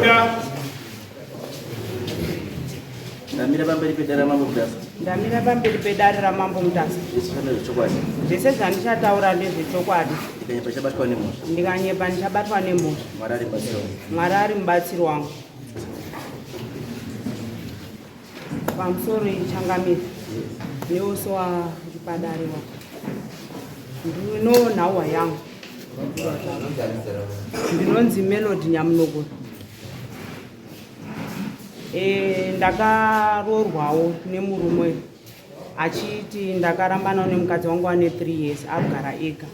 Oda. Ndamira pamberi pedare raMambo Mutasa. Ndamira pamberi pedare raMambo Mutasa. Zvese ndezvechokwadi. Zvese zvandichataura ndezvechokwadi. Ndikanyepa ndichabatwa nemhosva. Ndikanyepa ndichabatwa nemhosva. Mwari ari mubatsiri wangu. Mwari ari mubatsiri wangu. Pamusoro changamire newose wari padare wako. Ndino nhauwa yangu. Ndinonzi Melody Nyamunogoro. Ndakaroorwawo nemurume achiti ndakarambanawo nemukadzi wangu ane 3 years agara ega.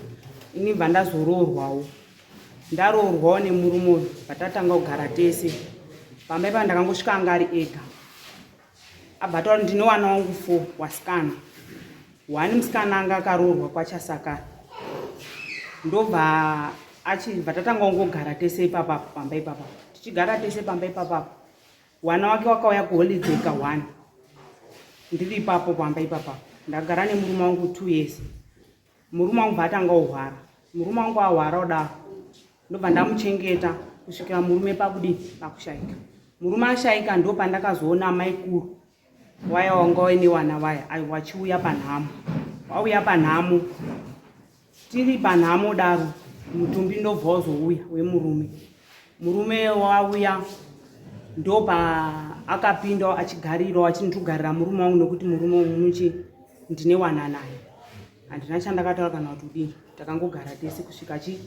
Ini bva ndazoroorwawo. Ndaroorwawo nemurume uyu patatanga kugara tese. Pamba ipa ndakangosvika anga ari ega. Abva ataura ndine wana wangu 4 wasikana. One musikana anga akaroorwa kwaChasakara. Ndobva achibva tatanga kungogara tese ipapapo pamba ipapapo. Tichigara tese pamba ipapapo. Wana wake wakauya kuholiday ka 1. Ndiri ipapo pamba ipapapo. Ndagara nemurume wangu 2 years. Murume wangu atanga kuhwara. Murume wangu ahwara kudaro. Ndobva ndamuchengeta kusvikira murume pakudii pakushaika. Murume ashaika ndo pandakazoona maikuru waya wanga waine wana waya wachiuya panhamo. Wauya panhamo. Tiri panhamo daro mutumbi ndobva wazouya wemurume. Murume wauya ndopa akapinda achigarirawo achindigarira murume wangu nokuti murume wangu ndine wana naye. Handina chandakataura kana kuti udini. Takangogara tese kusvika chi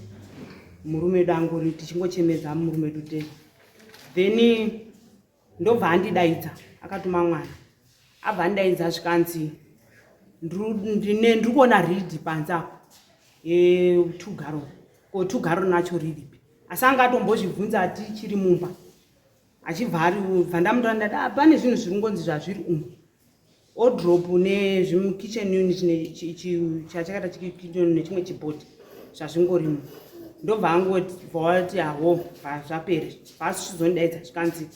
murume wedu angori tichingochemedza murume wedu tese. Then ndobva andidaidza akatuma mwana. Abva andidaidza zvikanzi ndiri kuona ridhi panze apo ye2 gallon. Ko 2 gallon nacho riripi? Asi anga atombozvibvunza tichiri mumba. Achibva ari bva ndamutora ndati ah, pane zvinhu zviri kungonzi zvazviri umu. Wardrobe nezvimukitchen unit chachakaita chikitchen nechimwe chibhodi zvazvingorimo. Ndobva angoti bva wati aho zvapera. Vasizondidaidza zvikanzi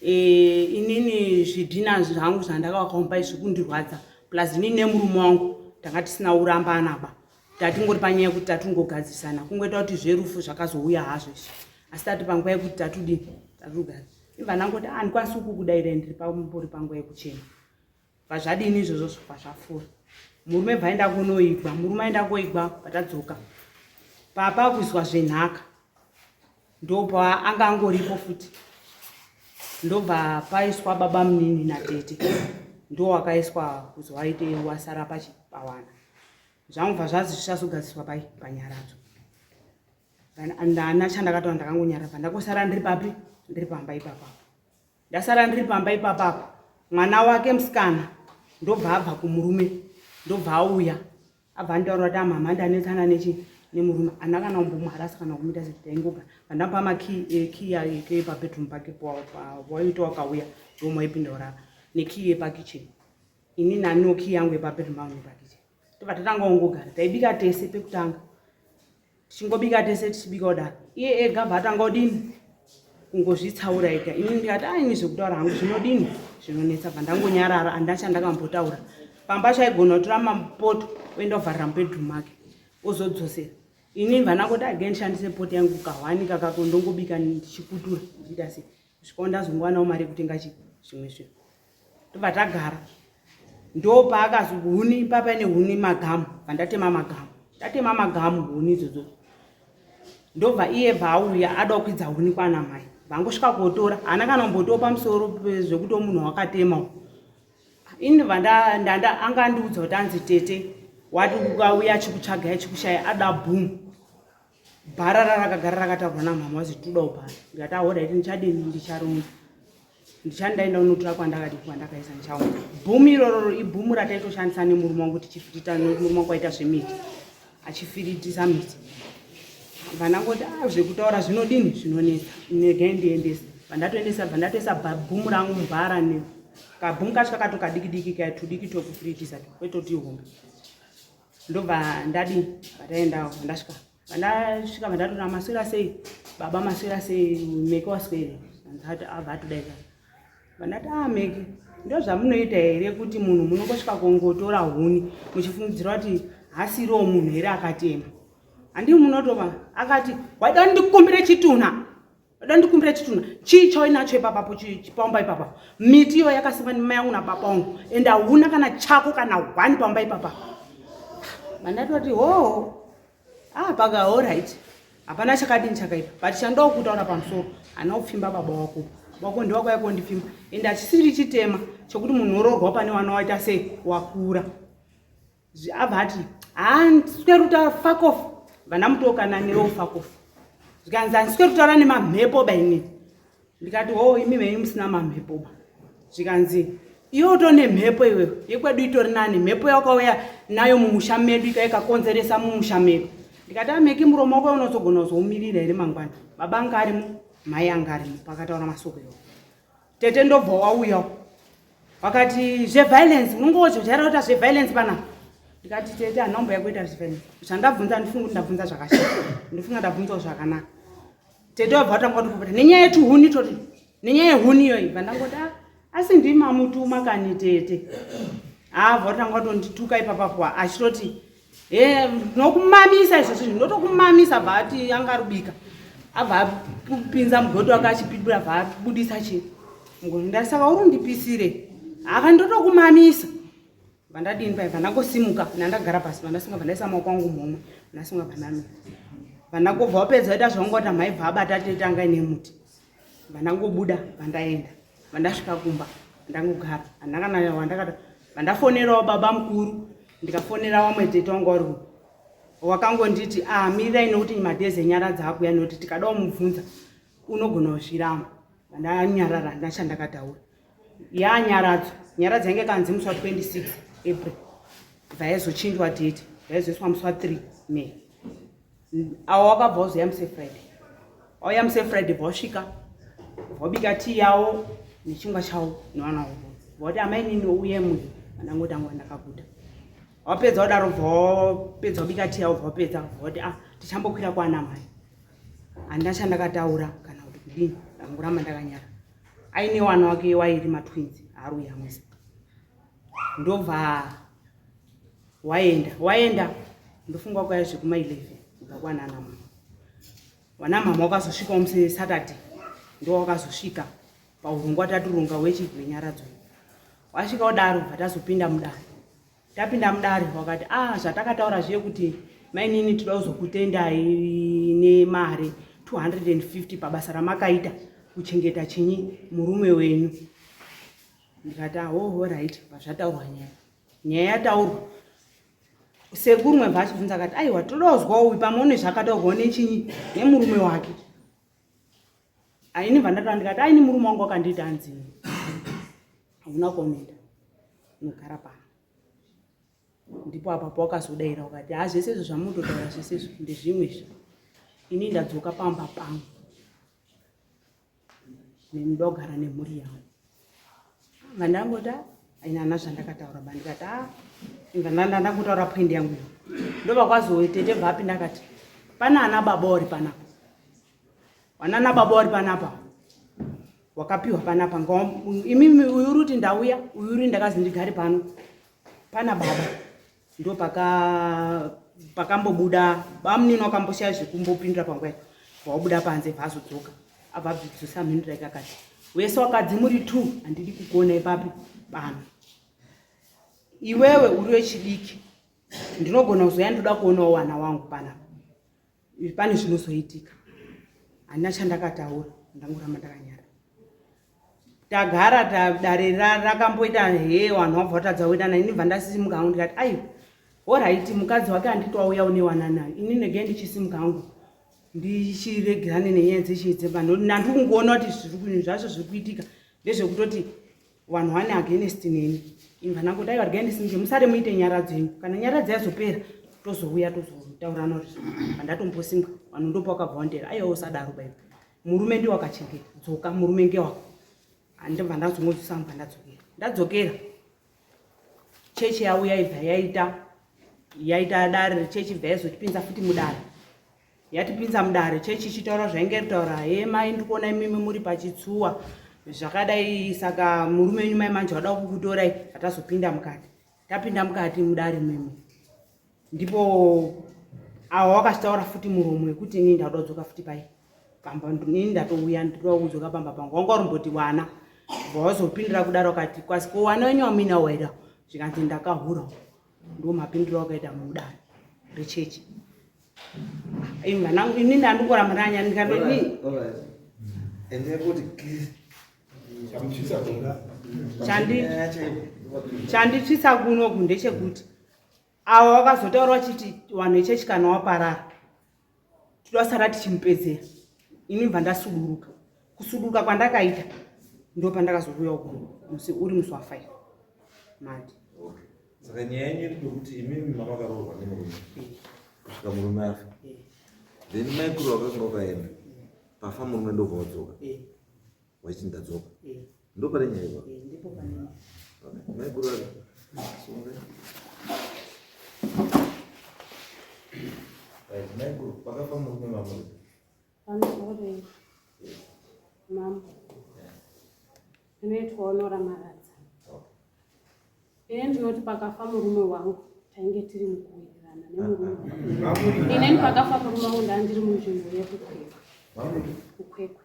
inini zvidhina zvangu zvandakavaka mumba izvi kundirwadza plus inini nemurume wangu tanga tisina kurambana ba. Tatingori panyaya yekuti tatingogadzirisana kungoita kuti zverufu zvakazouya hazvo izvi. Asi tati panguva yekuti tatudini tatugadzira. Ibva ndangoti ah ndikwanisi kukudaira ndiri pambori panguva yekuchema. Bva zvadini izvozvo zvobva zvafura. Murume bva aenda kunoigwa, murume aenda koigwa patadzoka. Papa kuiswa zvenhaka. Ndobva anga angoripo futi. Ndobva paiswa baba munini natete. Ndo wakaiswa kuzi waite wasara pachi pawana. Zvangu bva zvazi zvichazogadziswa pai panyaradzo. Ndana chandakataura ndakangonyara bva ndakosara ndiri papi ndiri pamba ipapa. Ndasara ndiri pamba ipapa. Mwana wake musikana ndobva abva kumurume ndobva auya abva anditaura kuti mama ndanetsana nechi nemurume ana kana kumbomuharasa kana kumuita sei taingoga vandapa makey key yake pabedroom pake waita wakauya ndomaipinda urara nekey yepakitchen ini naniwo key yangu yepabedroom pangu nepakitchen tobva tatanga kungogara taibika tese pekutanga tichingobika tese tichibika kudaro iye ega bva atanga kudini kungozvitsaura ega ini ndikati a ini zvekutaura hangu zvinodini zvinonetsa bva ndangonyarara handina chandakambotaura pamba chaigona kutora mapoto oenda kuvharira mubedroom make ozodzosera ini bva ndangoti again ndishandise poto yangu kahwani kakako ndongobika ndichikutura ndichiita sei kusvikawo ndazongowanawo mari yekutenga chi zvimwe zvinhu tobva tagara ndopaakazi huni papaine huni magamu bva magamu ndatema magamu huni idzodzo ndobva iye bva auya ada kukwidza huni kwana mai vangosvika kotora haana kana kumbotiwo pamusoro zvekuti munhu wakatema ini ndobva ndanda anga andiudza kuti anzi tete wati ukauya achikutsvaga achikushaya ada bhumu bhara rarakagara rakataurwa namama wazi todawo bhara ndikati ahoda iti ndichadini ndicharonza ndichandaenda unotora kwandakadi kwandakaisa ndichaona bhumu irororo ibhumu rataitoshandisa nemurume wangu tichifirita murume wangu aita zvemiti achifiritisa miti vanangoti ah zvekutaura zvinodini zvinonetsa negai ndiendese vandatoendesa vandatoisa bhumu rangu mubhara ne kabhumu kacho kakato kadiki diki kaya tudiki tokufiritisa kwetoti hombe ndobva ndadini vataendawo vandasvika vandasvika vandatora maswera sei baba maswera sei meke waswere abva atodaika vandati a meke ndo zvamunoita here kuti munhu munongosvika kungotora huni muchifungidzira kuti hasiriwo munhu here akatema handii munotova akati waida ndikumbire chitunha. Oda ndikumbira chitunha chii chauinacho ipapapo pamba ipapapo miti iyo yakasimwa nemai yangu nababa wangu and hauna kana chako kana one pamba ipapapo. Vandatoti hoo ah paka alright hapana chakadini chakaipa but chandoda kutaura pamusoro hana kupfimba baba wako baba wako ndiwako yako ndipfimba and hachisiri chitema chekuti munhu oroorwa pane wana waita sei wakura. Abva ati handisweri kutaura fuck off vanamutokana newo fuck off zvikanzi handisweri kutaura nemamhepo ba inini. Ndikati ho imi menyu musina mamhepo ba. Zvikanzi iwe utone mhepo iwewe yekwedu itori nani mhepo yakauya nayo mumusha medu ika ikakonzeresa mumusha medu. Ndikati ameki muromo wako unozogona kuzoumirira here mangwana baba anga arimo mai anga arimo pakataura masoko iwawo. Tete ndobva wauya vakati zveviolence unonge wozojaira kuita zveviolence panapa. Ndikati tete handina kumboya kuita zveviolence zvandabvunza handifungi kuti ndabvunza zvakashata ndofunga ndabvunzawo zvakanaka. Tete wabva watanga kutopopota nenyaya yetuhuni toti nenyaya yehuni iyoyi bva ndangoti ah, asi ndimamutuma kani tete. Abva watanga kutondituka ipapapo achitoti Eh, ndinokumamisa izvo zvinhu ndotokumamisa bva ati anga arubika abva apinza mugoti wake achipidura bva abudisa chi mugoti ndati saka uri undipisire aka ndotokumamisa bva ndadini paye bva ndangosimuka ndandagara pasi bva ndasimuka bva ndaisa maoko angu muhomwe ndasimuka bva ndamira bva ndangobva wapedza waita zvaungota mhai bva abata tete anga ine muti bva ndangobuda bva ndaenda bva ndasvika kumba ndangogara handina kana wandakata bva ndafonerawo baba mukuru ndikafonera wamwe tete wangu wari wakangonditi ah mirirai nokuti madhezi enyara dzaakuya nokuti tikada kumubvunza unogona kuzviramba bva ndanyarara handina chandakataura yanyaradzo nyaradzo yange kanzi musi wa 26 April bva yaizochinjwa date yaizoiswa musi wa 3 May awo wakabva wazouya musi Friday wauya musi Friday bva wasvika vobika tii yawo nechingwa chawo nevana wavo voti amai nini uye muyi vandangoti angu ndakaguta wapedza wadaro bva wapedza wabika tii yawo bva wapedza voti ah tichambokwira kwana mai handina chandakataura kana kuti kudini ndangoramba ndakanyara aine wana wake wairi matwins ari uyamwisa ndobva waenda waenda ndofunga kwaya zvekuma 11 kubva kwanana mama wana mama wakazosvika musi Saturday ndo wakazosvika paurongwa tatironga wechi wenyaradzo wasvika udaro bva tazopinda mudare tapinda mudare wakati ah zvatakataura zviye kuti mainini toda kuzokutendai nemari 250 pabasa ramakaita kuchengeta chinyi murume wenyu. Ndikati ahoho right pazvataurwa nyaya nyaya yataurwa sekuru mwe bva achibvunza akati aiwa toda kuzwa uyu pamwe une zvakataurwawo nechinyi nemurume wake. Aini bva ndataura ndikati aini murume wangu wakandiita hanzi hauna kuomenda unogara pano. Ndipo apa pawakazodaira ukati ha zvese izvo zvamunototaura zvese izvo ndezvimwe izvi ini ndadzoka pamba pangu ndinoda kugara nemhuri yangu. Vandangoti aina ana zvandakataura ba ndikati a ndandangotaura point yangu iyo ndovakwazowe tete bva apinda akati pana ana baba uri panapa wanana baba uri panapa wakapiwa panapa imimi uyu uri kuti ndauya uyu uri ndakazi ndigare pano pana baba ndo pakambobuda bamunini wakamboshaya zvekumbopindura panguva yacho vaobuda panze vazodzoka abva abvudzosa mhindura yake akati wese wakadzi muri two handidi kukuona ipapi pano iwewe uri wechidiki ndinogona kuzoya ndoda kuonawo wana wangu panapa pane zvinozoitika handina chandakataura ndangoramba ndakanyara tagara dare rakamboita he vanhu vabva vatadza kuita naini bva ndasimuka hangu ndikati aiwa orit mukadzi wake handiti wauya une wana nayo ini ndege ndichisimuka hangu ndichiregerane nenyaya dzechidze vanhu nandiri kungoona kuti zvinhu zvacho zviri kuitika ndezvekutoti vanhu vane against neni ini vanangoti aiwa regai ndisimuke musare muite nyara dzenyu kana nyara dzayazopera tozouya tozotaurana kuti vandatombosimuka vanhu ndopa wakabva wandera aiwa usadaro baiwe murume ndiwo akachengeta dzoka murume ngewako andibva ndazongodzisamba ndadzokera ndadzokera chechi yauya ibva yaita yaita dare chechi ibva yaizotipinza futi mudare yatipinza mudare chechi ichitaura zvainge ritaura he mai ndikuona imimi muri pachitsuwa zvakadai saka murume wenyu mai manje wada kukutorai atazopinda mukati tapinda mukati mudare mimi ndipo awa wakachitaura futi muromo wekuti ini ndauda kudzoka futi pai Pamba ini ndatouya ndinoda kudzoka pamba pangu. Wanga urimboti wana. Bva wazopindura kudaro kati kwasi ko wana wenyu wamuinawo here? Zvikanzi ndakahura. Ndo mapinduro akaita mudare rechechi. Ini vanangu ini ndandingoramba ndanya ndikandoni. Chanditsvitsa kunoku ndechekuti ava vakazotaura vachiti vanhu vechechi kana waparara todasara tichimupedzera ini bva ndasuduruka kusuduruka kwandakaita ndo pandakazouya uku musi uri musi wa5 mandi saka nyaya yenyu iri pekuti imimi mamakaroorwa nemurume kusvika murume afa then maikuru vakanga vakaenda pafa murume ndobva wadzoka wachiti ndadzoka ndo pane nyaya ipapo ndipo pane nyaya maiguru ari sunga right maiguru pakafa murume mamuri pamusoro mambo inoitwa onora maradza Ini ndinoti pakafa murume wangu tainge tiri mukuwirirana nemurume. Inini pakafa murume wangu ndandiri munzvimbo yekukwekwe. Kukwekwe.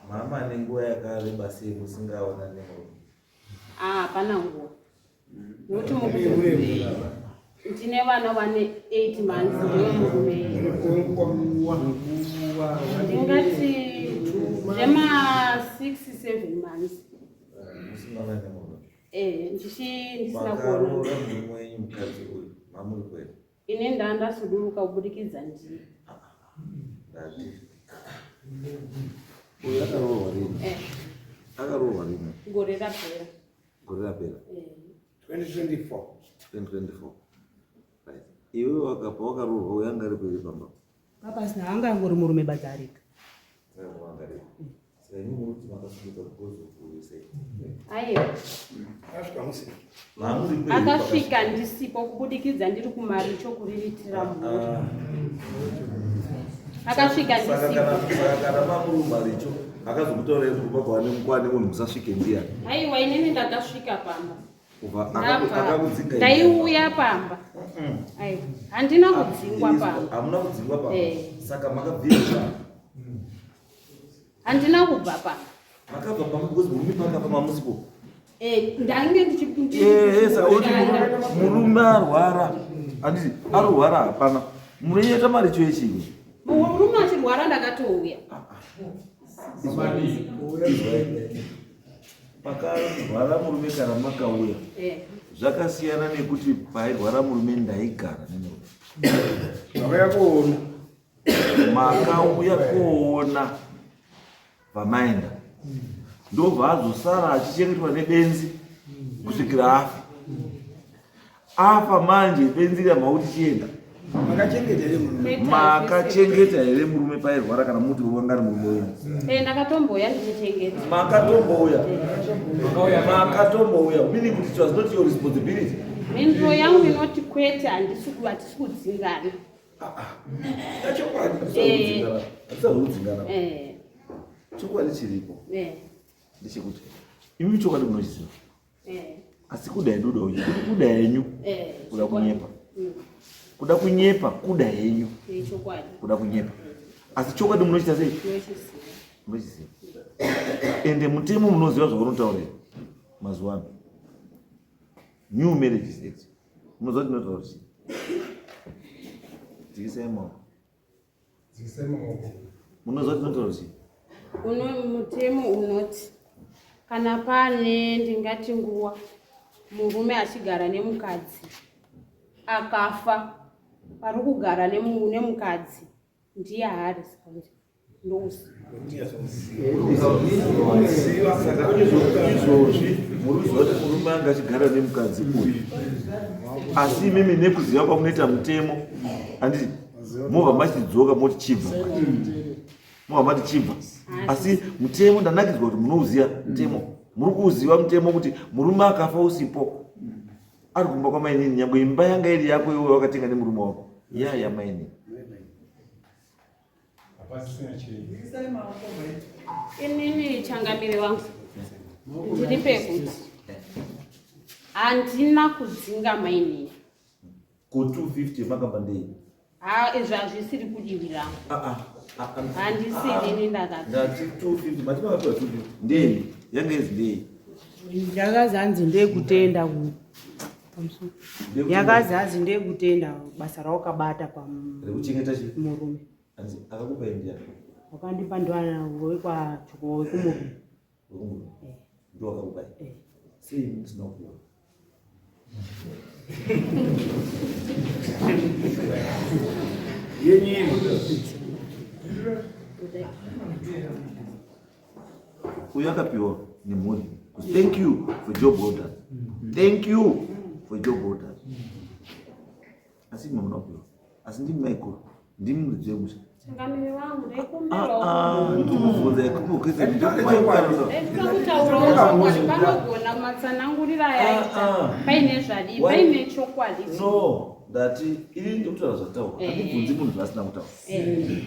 Mama nenguva yakareba sei musingaona nemurume? Ah, hapana nguva. Nokuti ndine vana vane 8 months ndiwe murume. Ndingati zvema 6 7 months. Musingaona nemurume. Eh, ndichi ndisina kuona. Makaroora murume wenyu mukadzi uyu mamuri kwete. Ini ndandasuduruka kubudikidza ndiye. Ndati. Uyu akaroorwa rini? Eh. Akaroorwa rini? Gore rapera. Gore rapera. Eh. 2024. 2024. Right. Iwe wakapa wakaroorwa uyu anga ari kuiri pamba. Papa asina anga angori murume badza arika. Aiwa. Akasvika ndisipo kubudikidza ndiri kumaricho kuriritira mhuri. Ah. Akasvika ndisipo. Saka kana mamuri kumaricho akazokutaura kumba kwaane munhu musasvike ndiyani? Aiwa inini ndakasvika pamba. Akakudzinga ndaiuya pamba. Aiwa handina kudzingwa pamba. Hamuna kudzingwa pamba. Eh. Saka makabvira Handina kubva pamba. Makabva pamba because murume pakafa mamusipo. Eh, ndange ndichi saka uti murume arwara. Handiti arwara hapana. Munoita maricho echinyi? Murume achirwara ndakatouya. Pakarwara murume kana makauya eh. Zvakasiyana nekuti pairwara murume ndaigara nemurume. Makauya koona. Makauya koona pamaenda ndobva azosara achichengetwa nebenzi kusvikira afa. Afa manje benzi ramauti chienda. Makachengeta here murume? Makachengeta here murume pairwara kana muti wanga ari murume wenyu? Eh, ndakatombouya ndichichengeta. Makatombouya. Makatombouya. Meaning kuti it was not your responsibility. Mhinduro yangu inoti kwete, handisi hatisi kudzingana. Chokwadi. Hatisi kudzingana. Eh. Chokwadi chiripo. Eh. Ndechekuti imi chokwadi munochiziva. Eh. Asi kuda henyu kuda uyu, kuti kuda henyu eh, kuda kunyepa. Kuda kunyepa kuda henyu. Chokwadi. Kuda kunyepa. Asi chokwadi munochita sei? Munochiziva. Ende mutemo munoziva zvaunotaura mazuva ano. New Marriages Act. Munoziva kuti inotaura kuti dzikisai maoko. Dzikisai maoko. Munoziva kuti inotaura kuti uno mutemo unoti kana pane ndingati nguva murume achigara nemukadzi akafa pari kugara nemukadzi ndiye haarespondi ndokuziva. Izvozvi muri kuziva kuti murume anga achigara nemukadzi uyu, asi imimi nekuziva kwamunoita mutemo handiti mobva machidzoka moti chibva, mobva mati chibva. Asi mutemo ndanakidzwa kuti munouziva mutemo, muri kuuziva mutemo kuti murume akafa usipo ari kumba kwamainini, nyangwe imba yanga iri yako iwe wakatenga nemurume wako ya yamainini. Inini changamire wangu ndiri pekuti handina kudzinga mainini. Ko 250 makamba ndei? Ha, izvi hazvisiri kudivi rangu. Ah, ah. Handisirini ndakati. Ndati 250 mati makapiwa 250 ndei yange izi ndei Yakazanzi ndeyekutenda yakazanzi ndeyekutenda basa rawakabata rekuchengeta chi pamurume. Hanzi akakupa ndiani? Wakandipa ndiwana wekwachuko wekumurume. Wekumurume ndo wakakupai? Eh. Sei musina kupiwa? Yenyini. Uyu akapiwa nemhuri. Thank you for job well done, thank you for job well done. Asi imi hamuna kupiwa, asi ndimi maikuru, ndimi muridzi wemusha. Changamire wangu, Ah, ndaikumbirawo. ah, ndikubvunza. Ndaida kutaurawo chokwadi, panogona matsananguriro ayaita Ah, ah. paine zvadii, Why? paine chokwadi. No, ndati ini ndikutaura zvataura. Eh. Handibvunzi munhu zvaasina kutaura. Eh.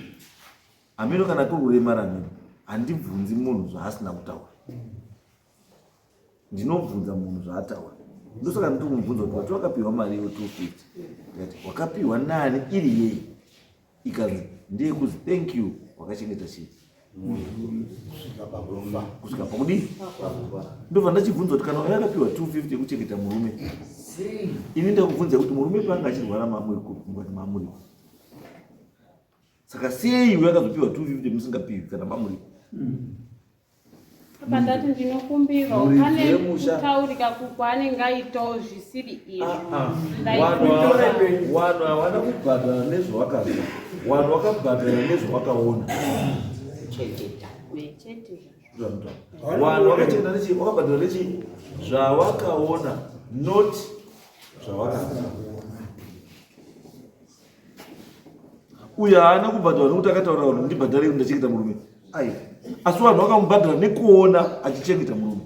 Hameno kana kuri kuremara mino, handibvunzi munhu zvaasina kutaura, ndinobvunza munhu zvaataura. Ndosaka nditomubvunza kuti wati wakapiwa mari iyo 250, ndikati wakapiwa nani, iri yei? Ikanzi ndeyekuzi thank you, wakachengeta chii kusvika pakudii. Ndobva ndachibvunza kuti kana uyo akapiwa 250 yekuchengeta murume, ini ndakubvunza kuti murume paanga achirwara mamuri kupi? Mukati mamuripo. Saka sei uyo akazopiwa 250 musingapiwi kana mamuripo? Apa ndati ndinokumbirawo Muridzi pane wemusha. kutaurika kwaanenge aitawo zvisiri izvo. Vanhu hawana kubhadhara nezvawakazwa, vanhu vakabhadhara nezvawakaona. Chete zvazvo. Vanhu vakachengeta nechi, wakabhadhara nechi zvawakaona, not zvawakazwa. Uyo haana kubhadharwa nekuti akataura vanhu ndibhadharei kuti ndachengeta murume, aiwa, asi vanhu vakamubhadhara nekuona achichengeta murume.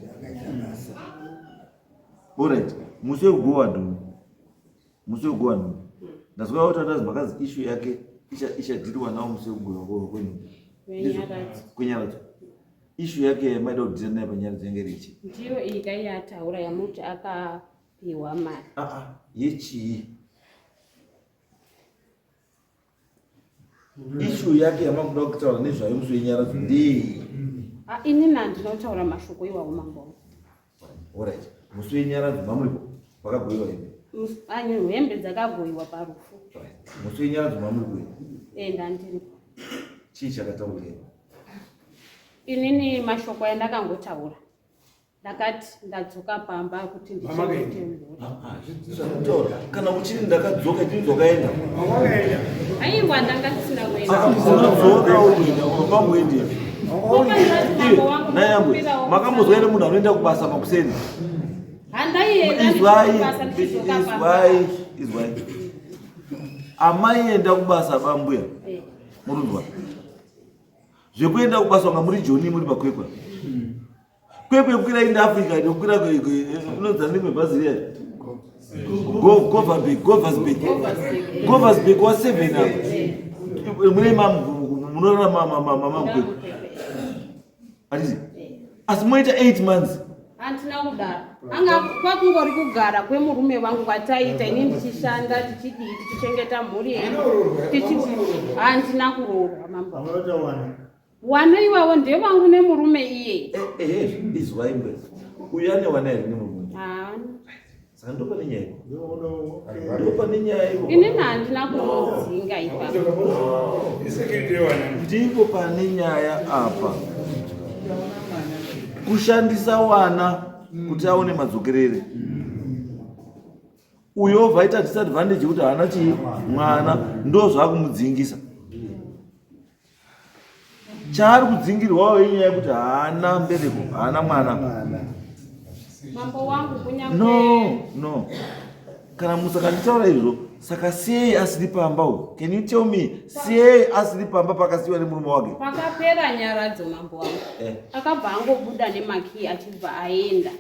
Alright, musi wekugowa ndumi, musi wekugowa ndumi, ndazwa kuti andazi makazi issue yake ichadhiriwa nawo musi wekugowa kwenyu. Wenyaradzo. Kwenyaradzo. Issue yake yamaida kudhira naye panyaradzo yange richi? Ndiyo iyi kaiyataura yamuti akapiwa mari. Aa, yechii issue yake yamakuda kutaura nezvayo musi wenyaradzo ndei? Ah, inini handinotaura mashoko iwawo, mambo. Alright, musi wenyaradzo mamuripo pakagoyiwa hembe? Hembe dzakagoyiwa parufu. Right. Musi wenyaradzo mamuripo here? Enda ndiripo. Chii chakataurika? Inini mashoko andakangotaura, ndakati ndadzoka pamba kuti ndichengete mhuri. Zvakutaura kana uchiri ndakadzoka, chinzi wakaenda. Wakaenda. Aiwa, ndanga ndisina kuenda. Unodzoka uenda mamuendepi? Kopandirati mambo wangu, Nayangwe ndinokumbirawo. makambozwa ere munhu anoenda kubasa makuseni? Handaienda. Izwai. Ndichibasa ndichidzoka pamba. Izwai, izwai. Amai enda kubasa, bambuya. Murunzwa zvekuenda kubasa, wanga muri Joni, muri paKwekwe, Kwekwe kukwira Ind Africa, nekukwira unonzi rimwe bhazi riya, Govasburg, Govasburg wa7 apa mune munorara mamamuKwekwe, handiti? Asi moita 8 months. Handina kudaro, anga kwakungori kugara kwemurume wangu kwataiita, ini ndichishanda, tichidii, tichichengeta mhuri yedu. Handina kuroorwa, mambo. Wana iwawo ndevangu nemurume iye. Ehe, izwai mbwe, uyu ane wana here nemurume? Haana. Saka ndopane nyaya iko, ndopane nyaya iko. Inini handina kumudzinga ipapo. Insecurity yewana. Ndipo pane nyaya apa, kushandisa wana kuti aone madzokerere. Uyo obva aita disadvantage yekuti haana chii, mwana, ndo zvakumudzingisa. Chaari kudzingirwawo inyaya yekuti haana mbereko, haana mwana. Mambo wangu, kunyange No, kana musakanditaura izvo, saka sei asiri pamba uyu? Can you tell me sei asiri pamba pakasiyiwa nemurume wake? Pakapera nyaradzo, mambo wangu, akabva angobuda nemakii achibva aenda.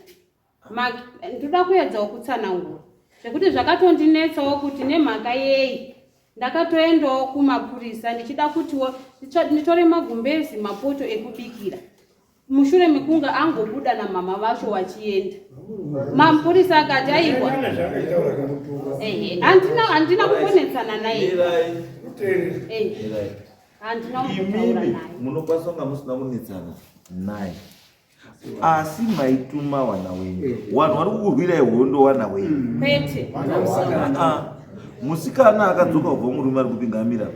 Ndoda kuedzawo kutsanangura zvekuti zvakatondinetsawo kuti nemhaka yei. Ndakatoendawo kumapurisa ndichida kutiwo nditore magumbezi, mapoto ekubikira, mushure mekunge angobuda namama vacho vachienda. Mapurisa akati aiwa. Kana zvakaitaura kamutunga. Ehe, handina kukonetsana naye. Mirai. Kuteerera. Mirai. Handina kumbotaura Imimi naye. munokwanisa kunga musina kunetsana naye, asi maituma wana wenyu. Vanhu vari kukurwirai hondo wana wenyu. Kwete. Ah, musikana akadzoka kubva murume ari kupingamira.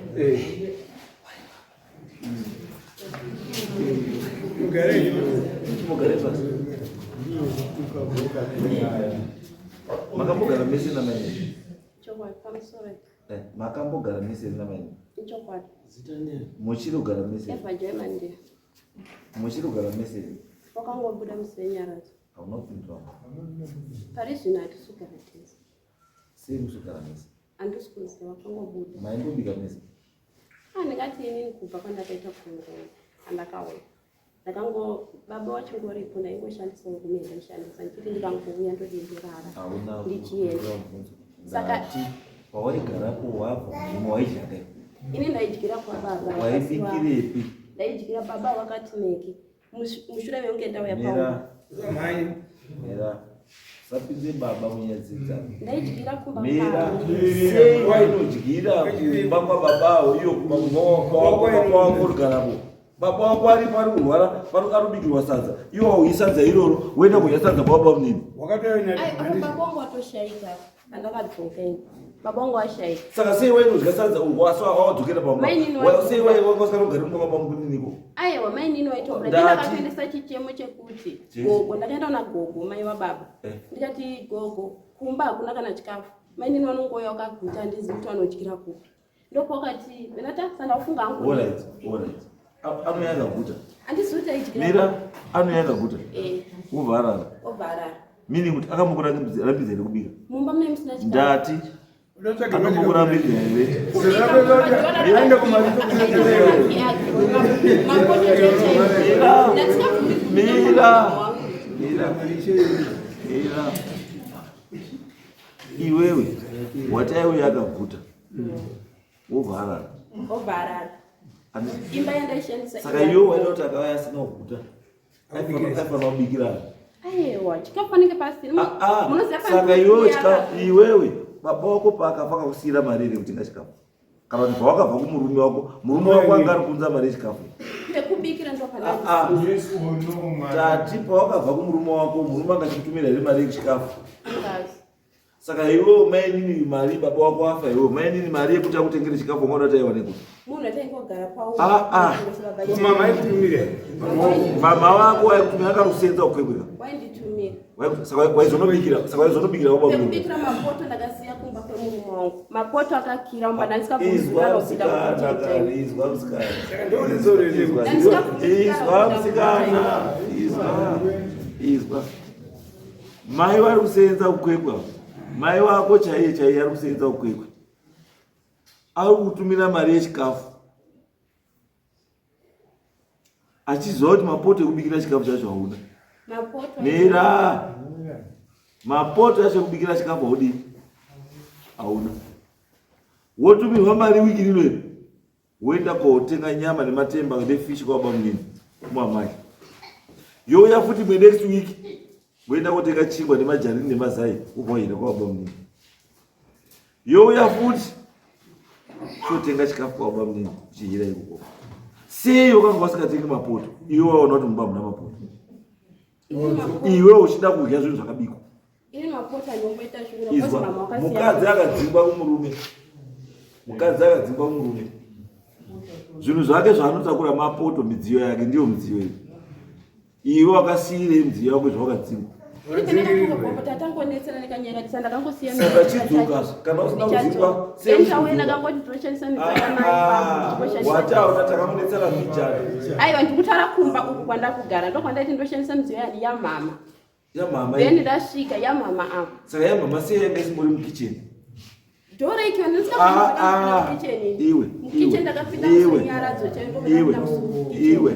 Mugare pasi. Makambogara mese namainini? Chokwadi, pamusoro. Makambogara mese namainini? Ichokwadi. Muchiri kugara mese? Eva Joy Mandela. Muchiri kugara mese? Wakangobuda musi wenyaradzo. Hauna kupindura. Pari zvino hatisi kugara tese. Sei musugara mese? Handisi kuziva, wakangobuda. Maimbobika mese? Ah, ndingati inini kubva kwandakaita kungoma andakauya, ndakango baba wachingoripo, ndaingoshandisa ngume ndaishandisa ndichiti ndikangouya ndodii, ndorara. Hauna Ndichienda. kupindura mubvunzo. Saka- Ndati pawaigarapo wabva murume waidyaka? Ini ndaidyira kwababa. Waibikirepi? Ndaidyira baba wakati meke mushure mekunge ndauya paumba. Mira, mira, sapinze baba munyadzidza. Ndaidyira kumba Mira. kwavo. Sei wainodyira kumba kwababawo iyo kumba kwako urigarapo? Baba wako aripo, ari kurwara, arikubikirwa sadza, iwo wauyi sadza iroro, woenda kudya sadza kwababa munini. Ai, apo baba wangu watoshaika pandakadzoka ini, baba wangu washaika. Saka sei wainodya sadza uko asi wawadzokera pamba? Mainini wai- Sei wasikana kugara kumba kwababa muniniko? Aiwa, mainini waitobra. Ndati- Ndakatoendesa chichemo chekuti Chii? gogo, ndakaenda kuna gogo, mai wababa. Ndikati, "Gogo, kumba hakuna kana chikafu." Mainini vanongouya wakaguta, handizivi kuti vanodyira kupi. Ndopawakati ndati sanda kufunga hangu. Alright, anouya akaguta? Handizivi kuti aidyira. Mira, anouya akaguta? Eh. Wobva arara? Obva arara. Meaning kuti akambokurambidza here kubika? Mumba mune musina chikafu. Ndati anombokurambidza here? Aenda kumaricho. Mira, mira, mira, iwewe wati aiuya akaguta wobva arara? Obva arara. Imba yandaishandisa. Saka iwe waida kuti akauya asina kuguta aifanira kubikira? Aiwa, chikafu panenge pasina. Ah, ah, Munoziva saka iwewe iwewe baba wako paakafa akakusiyira mari here kutenga chikafu, kana kuti pawakabva kumurume wako, murume wako anga ari kuunza mari yechikafu? Pekubikira ndo Ah, ah. Tati pawakabva kumurume wako, murume anga achikutumira here mari yechikafu? Saka iwewe mainini mari, baba wako afa, iwewe mainini mari yekuti akutengere chikafu wanga kuti aiwane kuti? Munhu ataingogara. Ah, ah. Mama aikutumire? Mama wako waikutumira akarusenza kukwekweka? Wainditumira. Saka waizonobikira baba murume? Pekubikira, mapoto ndakasiya kumba kwemurume wangu, mapoto akakira mumba. Izwa musikana kari, izwa musikana. Saka ndounezorere. Izwa musikana, izwa, izwa. Mai vari kusenza kukwekwa, mai wako chaiye chaiye ari kusenza kukwekwa, ari kutumira mari yechikafu achiziva kuti mapoto ekubikira chikafu chacho hauna. Mapoto. Mira, mapoto acho ekubikira chikafu haudii, hauna. Wotumirwa mari wiki rino iri, woenda kotenga nyama nematemba nefishi kwababa munini kumamai. Youya futi mwe next week, woenda kotenga chingwa nemajarini nemazai, ubva waenda kwababa munini. Youya futi, chotenga chikafu kwababa munini, uchihira ikoko. Sei wakanga wasingatengi mapoto iwe waona kuti mumba muna mapoto, iwe uchida kudya zvinhu zvakabikwa? Ini mapoto andimboita shukura. Izwa, mama wakasiya. mukadzi akadzingwa kumurume, mukadzi akadzingwa kumurume, zvinhu zvake zvaanotakura mapoto, midziyo yake, ndiyo midziyo iyi. Iwe wakasiyirei midziyo yako zvawakadzingwa? Tatangonetsana nekanyaya katisa, ndakangosiya. Saka chidzoka kana usina kudzingwa. Endauye, ndakangoti toshandisa midziyo yamai. Wataura takamunetsana mbijana. Aiwa, ndikutaura kumba uku kwandakugara, ndokwandaiti ndoshandisa midziyo yani yamama. Yamama? Then ndasvika yamama apa. Saka yamama sei yanga isimbori mukicheni? Dhoreikiwa. Ah, ah, iwe, Mukicheni iwe, ndakapinda iwe, munyaradzo. iwe, iwe,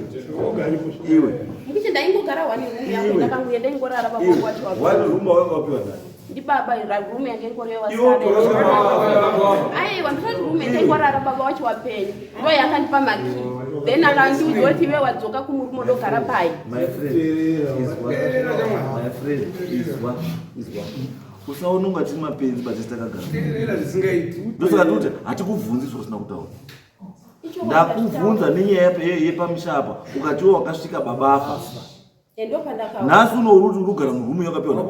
iwe. Mukicheni ndaingogara one room yangu. Iwe. Ndakanguya ndaingorara baba Iwe. wacho. One room wawanga wapiwa nani? Ndibaba, room yange ingoriyo. Iwe utoraswa. Aiwa, ndinoti room yandaingorara baba wacho wapenyu ndo yakandipa makii, then akandiudza kuti iwe wadzoka kumurume udogara pai. My friend, izwa. My friend, izwa, izwa. Usaona unga tiri mapenzi, but tisi takagara. Teerera zvisingaiti. Ndosaka ndikuti hatikubvunzi zvausina kutaura. Ndakubvunza nenyaya yepamisha apa, ukatiwo wakasvika baba afa. Nhasi uno uri kuti uri kugara murumu yakapiwa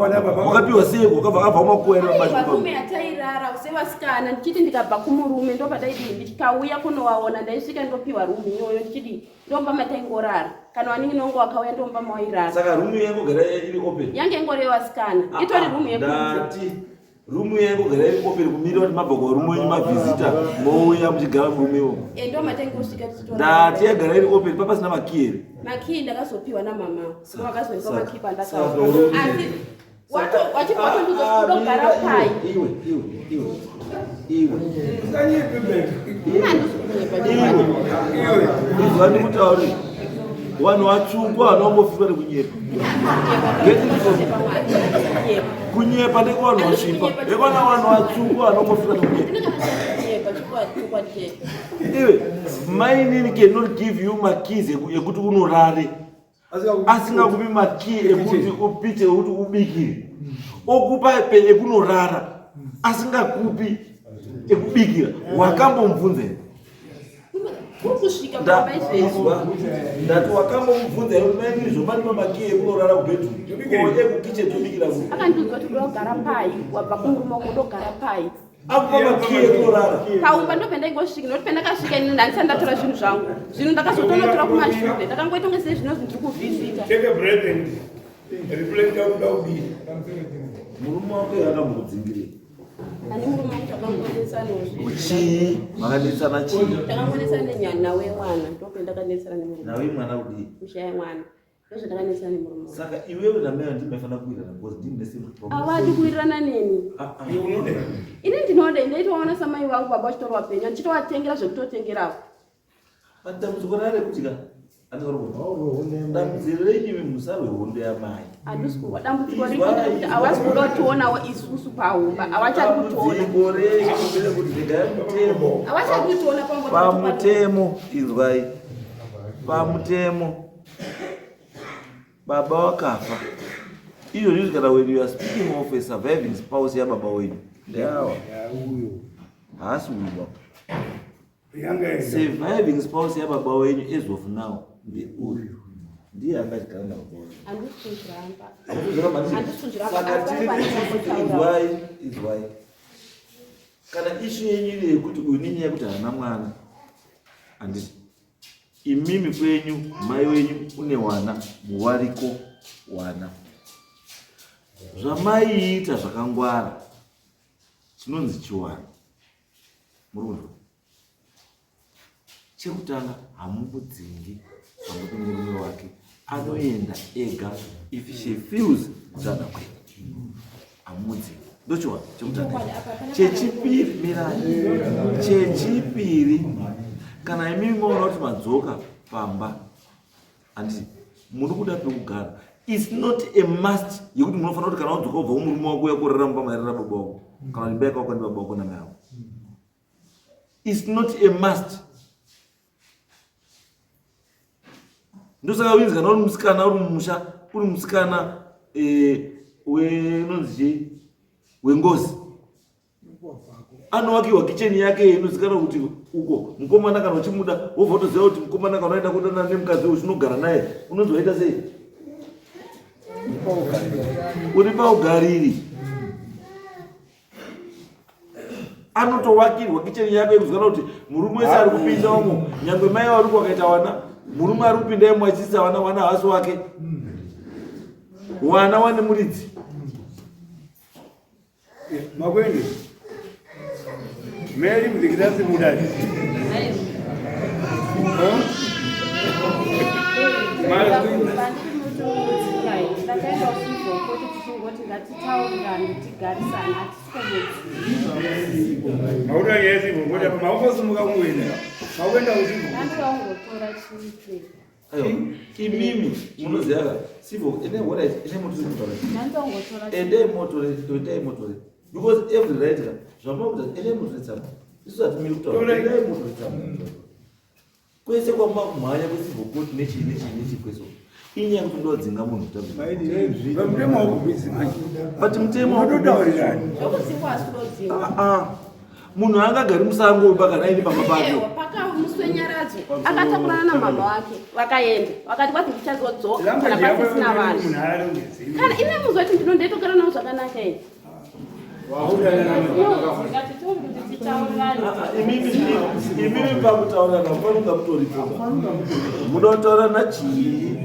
wakapiwa sei? Wakabva abva makuwa here baba? Varume atairara sevasikana, ndichiti ndikabva kumurume ndopadaidii, ndikauya kunowaona, ndaisvika ndopiwa rumu iyoyo, ndichiti ndomba mataingorara. Kana waningi nongo wakauya, ndomba mawairara. Saka rumu yangogara iri open? Yange ingori yevasikana, itori rumu yekunze. Ndati rumu yangogara iri open kumirira kuti mabva kuvarume wenyu mavhizita, mouya muchigara murumu imomo? Ndo mataingosvika tichitora. Ndati yagara iri open, papasina makii here? Makii ndakazopiwa namama, vakazoipa makii Saka pandakauya, asi wachibva watondiudza kuti udogara pai. Iwe, iwe, iwe, iwe. Usanyepe mbele. Ina handisi kunyepa. Iwe. Izwa ndikutaurire, vanhu vatsvuku havanombofiswa nekunyepa. Get it from kunyepa ndekwavanhu vasvipa, ndekwana vanhu vatsvuku vanombofiswa nekunyepa. Iwe, mainini cannot give you makeys ekuti unorare, asingakupi makii ekuti upiche, ekuti ubikire, okupa pe ekunorara, asingakupi ekubikira. Wakambomubvunza here? Kuri kusvika pamba izvezvi. Izwa, ndati wakambomubvunza here kuti mainini zvomandipa makii ekunorara kubedroom, ko ekukitchen tobikira ku? Akandiudza kuti udogara pai, wabva kumurume wako udogara pai. Akupa makii ekunorara? Paumba ndopendaingosvika, nokuti pendakasvika ini ndandisati ndatora zvinhu zvangu. Zvinhu ndakazotonotora kumashure, ndakangoita kunge sezvinonzi ndiri kuvhizita. Take a breath and reflect out udii. Murume wako akambokudzingirei? Ani murume wangu takangonetsana. Chii makanetsana chii? Takangonetsana nenyana wemwana, ndopendakanetsana nemurume. Nawe mwana kudii? Mushaya mwana, ndozvandakanetsana nemurume wangu. Saka iwewe namai ndimaifanira kuwirirana because ndimi nesame problem. Avadi kuwirirana neni. Ah, ah. Iwe unoda. Ini ndinoda, ndaitoona samai vangu, baba vachitorwa penyu, ndichitovatengera zvekutotengerawo. But dambudziko rarekuti ka dambudziko renyu musarwe hondo yamai. Handisi kurwa. Dambudziko riko ndekuti havasi kuda kutionawo isusu paumba, havachadi kutiona. Dambudziko renyu nderekuti regai mutemo. Havachadi kutiona pamba. Pamutemo, inzwai, pamutemo baba wakafa izvozvi, kana when you are speaking of a surviving spouse yababa wenyu, ndeawa. Uyo. Haasi uyu baba. Yanga enda. Surviving spouse yababa wenyu as of now ndeuyu, ndiye angachigara nababa wenyu. Handisi kuzviramba. Hamukuzviramba, ndizvo? Handisi kuzviramba, Saka asi tiri pane kuti pandangotaura. inzwai, inzwai, kana issue yenyu iri yekuti uyu nenyaya yekuti haana mwana, handiti imimi kwenyu mai wenyu une wana muwariko wana, zvamaiita zvakangwara, chinonzi chiwana. Muri kunzwa? Chekutanga, hamumudzingi pamwe pemurume wake, anoenda ega if she feels kuti ada kuenda. Hamumudzingi, ndochiwana chekutanga. Chokwadi, apa hapana. Chechipiri, mirai, chechipiri, kana imimi maona kuti madzoka pamba, handiti muri kuda pekugara, its not a must yekuti munofanira kuti kana wadzoka ubva kumurume wako uya kurara mumba mairara baba wako, kana imba yakawakwa ndibaba wako namai ako. Its not a must. Ndosaka winzi kana uri musikana uri mumusha, uri musikana wenonzi chii, wengozi, anowakiwa kicheni yake inozikanwa kuti uko mukomana kana uchimuda, wobva utoziva kuti mukomana kana uenda kudanana nemukadzi uchinogara naye, unonzi waita sei, uri paugariri. Anotowakirwa kicheni yake ikuzikanwa kuti murume wese ari kupinda umo, nyangwe mai vari wakaita wana, murume ari kupinda imo achiisa wana, wana hasi wake, wana wane muridzi. Makwende. Mary muzikirasi mudari. Huh? Ndakaenda civil court tichingoti ngatitaurirane tigarisane, hatisi kumudzinga. Mauta yesi ngokuti apa maungosimuka kungoenda. Mauenda usiku. Ndandivangotora chipe. Aiwa, imimi munoziva ka civil ene, alright, ene motore kutaura. Ndandivangotora. Endei motore, endei motore, because every right ka zvamakuita, endei motore tsamba, isu hatimiri kutaura, endei motore tsamba kwese kwamakumhanya kwecivil court nechii nechii nechii kwese uko. Inyaya yekuti ndodzinga munhu kutabva. Pamutemo haubvumidzi manje. But mutemo Unototaurirana. Zvokudzingwa asi kudodzingwa. Ah, ah. Munhu angagari musango uyu kana aine pamba pake. Ewa, pakamuswe nyaradzo akatakurana namama wake vakaenda vakati kwati ndichazodzoka kana pasisina vanhu munhu arongedze kana ine muzwa kuti ndinondeitogara navo zvakanaka ini. Imimi pakutaurana mufanira mutoripo. Muda kutaurana chii?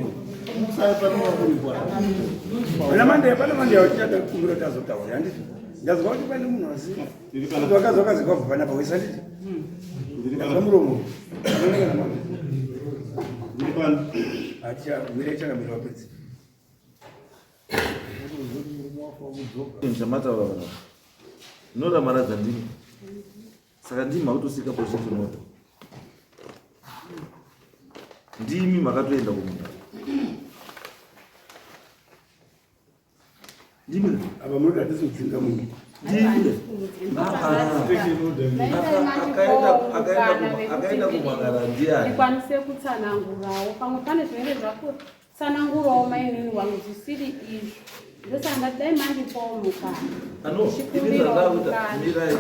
Pana mande, pane mande yauchada kukumbira kuti azotaura, handiti? Ndazwa kuti pane munhu asina. Kuti wakazwa kazi kwabva panapa wese, handiti? Ndazwa muromo. Unooneka namambo. Haticha, mira ichakamira wapedza. Chamataura vana. Noramaradza ndimi. Saka ndimi makutosika position order. Ndimi makatoenda kumunda. Ndimi. Apa munoti hatisi kudzinga munhu. Ndimi. Akaenda kumagara ndiani? Ndikwanise kutsanangurawo pamwe pane zvinenge zvakutsanangurawo mainini wangu zvisiri izvo, ndosaka ndati dai mandipawo mukana. Ano, ini zvandakuita, mirai.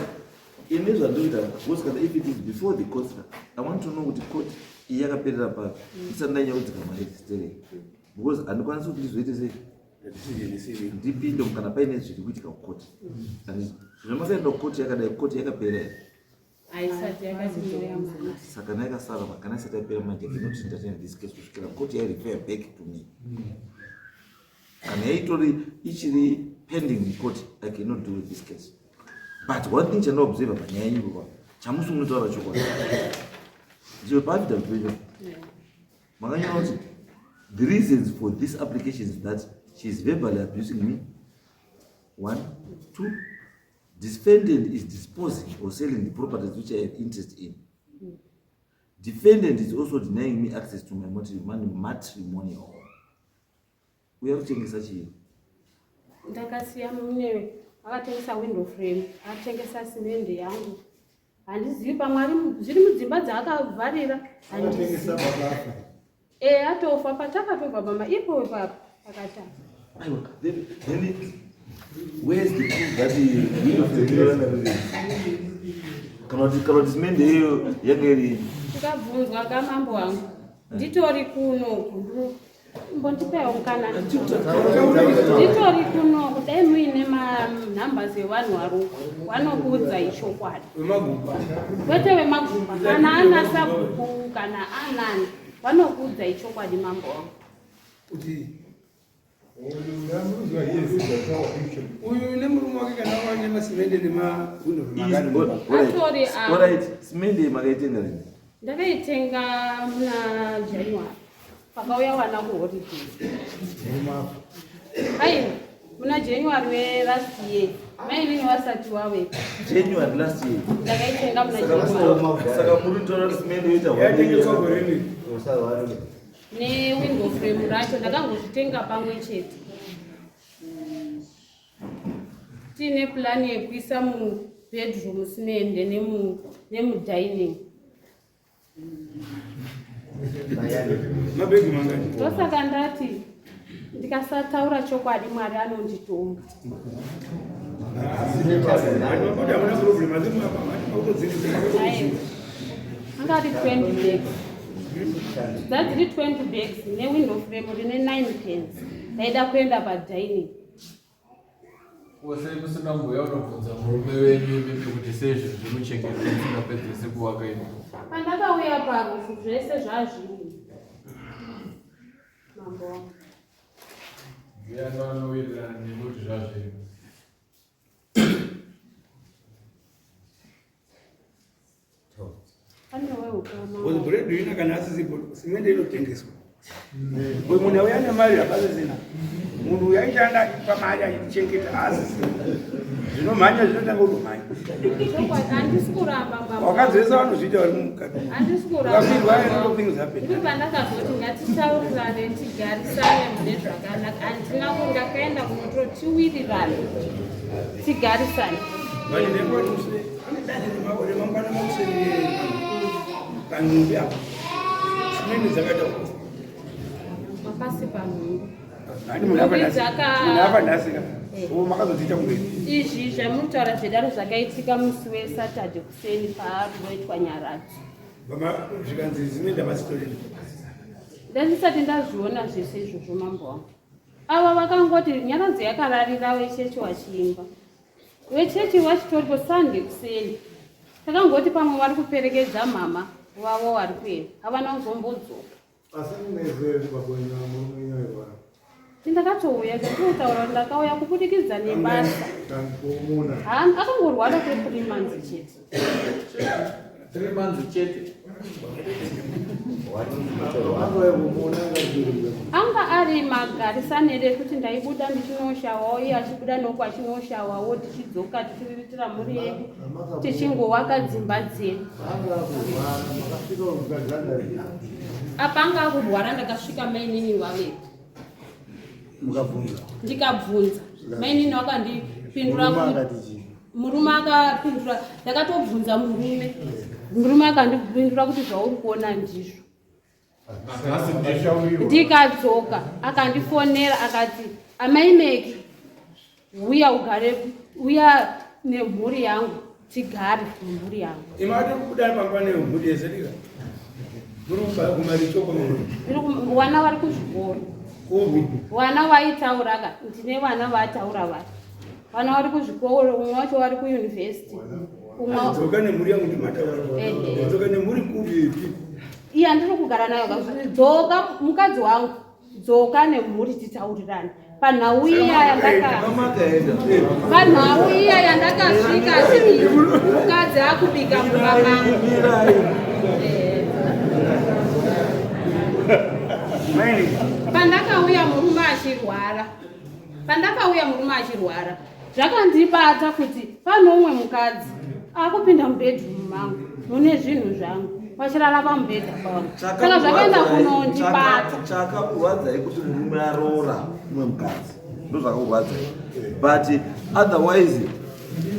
Ini zvandoita, because kana if it is before the court, I want to know kuti court iyi yakaperera papi. Ndisati ndanyanya kudzika mari sterek. Because handikwanisi kuti ndizoite sei? Decision isiri. Ndipinde kana paine zviri kuitika kukoti. Handiti? Zvino makaenda kukoti yakadai, koti yakapera here? Haisati yakazidzoka. Saka kana yakasara, kana isati yapera manje, I cannot entertain this case kusvikira court yarefer back to me. Kana yaitori ichiri pending in court, I cannot deal with this case. But one thing chandinoobserva panyaya yenyu baba, chamusi munotaura chokwadi. Ndiro paaffidavit penyu. Makanyora kuti the reasons for this application is that she is verbally abusing me. One, two, defendant is disposing or selling the properties which I have interest in. Defendant is also denying me access to my matrimonial home. Uya kutengesa chii? Ndakasiya mune akatengesa window frame, atengesa simende yangu, handizivi pamwe ari zviri mudzimba dzaakavharira, handizivi. E, atofa patakatobva pamba ipo ipapo akatanga. Aiwa, then where's the proof that the window frame inoranga riri? Kana kuti simende iyoyo yanga iri Tikabvunzwa kamambo wangu, nditori kunoku, mbondipewo mukana, nditori kunoku. Dai muine manumbers evanhu varuko vanokuudzai chokwadi. Wemagumba. Kwete vemagumba, kana ana sabhuku kana anani vanokuudzai chokwadi, mambo wangu. Kuti uyu nemurume wake kana wane masimende nemawindow makani. Atori Alright, simende makaitenga rini? Ndakaitenga muna January pakauya vana kuholiday. Aiwa, muna January welast year, mainini vasati wawepo. January last year. Ndakaitenga muna January. Saka muri kutora kuti simende yoita Yatengeswa gore rineri. Newindow frame racho ndakangozvitenga pamwe chete tiine plani yekuisa mubedroom simende nemudining. Mabhegi mangani? Ndosaka ndati ndikasataura chokwadi Mwari anonditonga. Kuti hamuna problem, asi makutodzingisa. Aiwa, angati 20 bags, dzadziri 20 bags newindow frame rine 9 pens, ndaida kuenda padining. Kose musina mbuya unobvunza murume wenyu imimi kuti sei zvinhu zviri kuchengetwa musingapedzisi kuvaka imi? Pandakauya parufu zvese zvazviri, mambo wangu. Ndiani anowirirana nemi kuti zvazviri? Pane weukama. Because breadwinner kana asisipo, simende inotengeswa. Because munhu auya nemari hapasisina. Munhu uyu aishanda achipa mari achichengeta asisina. Zvinomhanya zvinotanga kutomhanya. Chokwadi, handisi kuramba, mambo. Vakadzi vese vanozviita vari mukati. Handisi Ukapindwa, a lot of things kuramba. happen. Ndipo pandakazoti ngatitaurirane, tigarisane mune zvakanaka. Handina ku ndakaenda kunotoro tiwirirane, tigarisane. But ndekuti ane dani remangwana makuseni panhumbi apo. Simende dzakaita kuti. Mapasi panhumbi. Hani munhu afa nhasi. Munhu afa nhasi ka. O makazodziita kumberi. Izvi zvamuri kutaura zvedaro zvakaitika musi weSaturday kuseni paarikuitwa nyaradzo. Mama zvikanzi zinoenda masitoreni. Ndandisati ndazviona zvese izvozvo mambo wangu. Ava vakangoti nyaradzo yakararira vechechi wachiimba. Vechechi vachitoripo Sunday kuseni. Takangoti pamwe vari kuperekedza mama vavo vari kuenda. Havana kuzombodzoka. Asi maiziva kuti baba wenyu murume wenyu airwara? Ndakatouya zvatinotaura kuti ndakauya kubudikidza nebasa. Kumuna. Akangorwara kwe3 months chete. 3 months chete. Angauya kumuona angazvirwe. Anga ari magarisaniro ekuti ndaibuda ndichinoshawawo iye achibuda noku achinoshawawo tichidzoka tichiriritira mhuri yedu tichingowaka dzimba dzedu. Anga akurwara makasvika mukadzi anga Apa anga akurwara ndakasvika mainini vavepo. Mukabvunza. Ndikabvunza. Mainini wakandipindura Murume kuti akati chii? Murume akapindura, ndakatobvunza murume. Murume akandipindura kuti zvauri kuona ndizvo. Ndikadzoka akandifonera akati amai Meki uya ugare uya nemhuri yangu tigare nemhuri yangu. Imati kubuda pamba nemhuri yese dika. Muri kumaricho kwa Vana vari kuzvikoro. Kupi? Vana vaitaura ka ndine vana vataura vari. Vana vari kuzvikoro umwe wacho vari kuyunivhesiti. Umwe Dzoka nemhuri yangu ndimataura. Ehe. Dzoka nemhuri kupi? Iye andiri kugara nayo ka dzoka mukadzi wangu dzoka nemhuri titaurirane. Panhau iya yandaka Makaenda. Panhau iya yandakasvika mukadzi akubika mumba mangu. Mirai. Maini. Pandakauya murume achirwara, pandakauya murume achirwara zvakandibata kuti pane umwe mukadzi akupinda mubhedhurumu mangu mune zvinhu zvangu vachirara pamubhedha pangu. Saka zvakaenda kunondibata. Chakakurwadzai kuti murume aroora umwe mukadzi ndozvakakurwadzai, but otherwise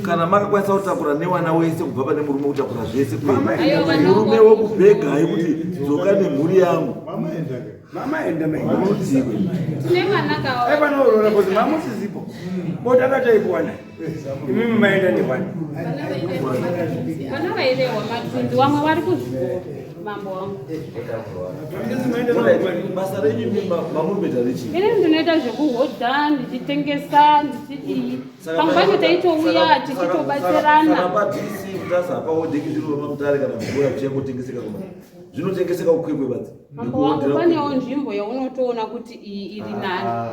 kana makakwanisa kutakura newana wese kubva pane murume kutakura zvese kuenda Aiwa, vana murume vangu. wokubhegai kuti dzoka nemhuri yangu. Mama enda ke. Mama enda mai. Unodzikwe. Tine vana kawa. Ai panoorora kozi mamusizipo. Bota tataikuwana. Imimi maenda newana. Vana vairehwa matwinzi vamwe vari kuzvikoro mambo wangu. Alright, basa renyu imi mamuri kuita rechii? Ini ndinoita zvekuhodha ndichitengesa ndichidii. Pamwe pacho taitouya tichitobatsirana. Saka paDC Mutasa hapaodheki zviro vamamutare kana mvura kuchangotengeseka kuma zvinotengeseka kuKwekwe badzi? Mambo wangu panewo nzvimbo yaunotoona kuti iyi iri nani.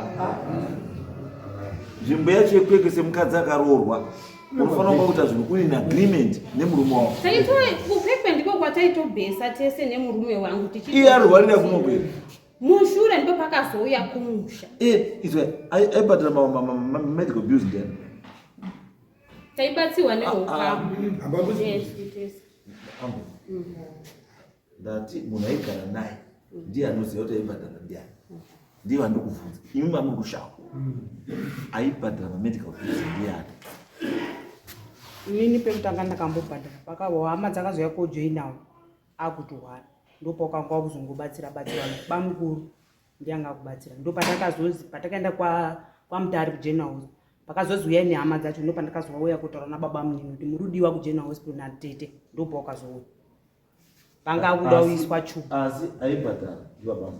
Nzvimbo yacho yeKwekwe, semukadzi akaroorwa unofanira kunga kuita zvinhu uri in agreement nemurume wako. Taito kuKwekwe ndiko kwataitobhesa tese nemurume wangu tichi. Iye arwarira kunokwekwe. Mushure ndipo pakazouya kumusha. Izwe aibhadhara medical bills ndiani? Taibatsiwa neukama. Hambabuzi. Yes, tese. Ambo. Ndati munhu aigara naye ndiye anoziva kuti aibhadhara ndiani. Ndiye vandiri kubvunza. Imi mamuri kushawa, aibhadhara mamedical bills ndiani? Inini pekutanga ndakambobhadhara pakava hama dzakazouya kojoinawo akutorwara ndopakanga wakuzongobatsira batsirana bamukuru ndiye anga akubatsira. Ndopatakazozi patakaenda kwaMutare kuGeneral Hospital pakazozi uyai nehama dzacho ndopandakazouya kutaura nababa munini kuti muri kudiwa kuGeneral Hospital natete ndopawakazouya panga akuda kuiswa chupa. Asi aibhadhara ndibaba?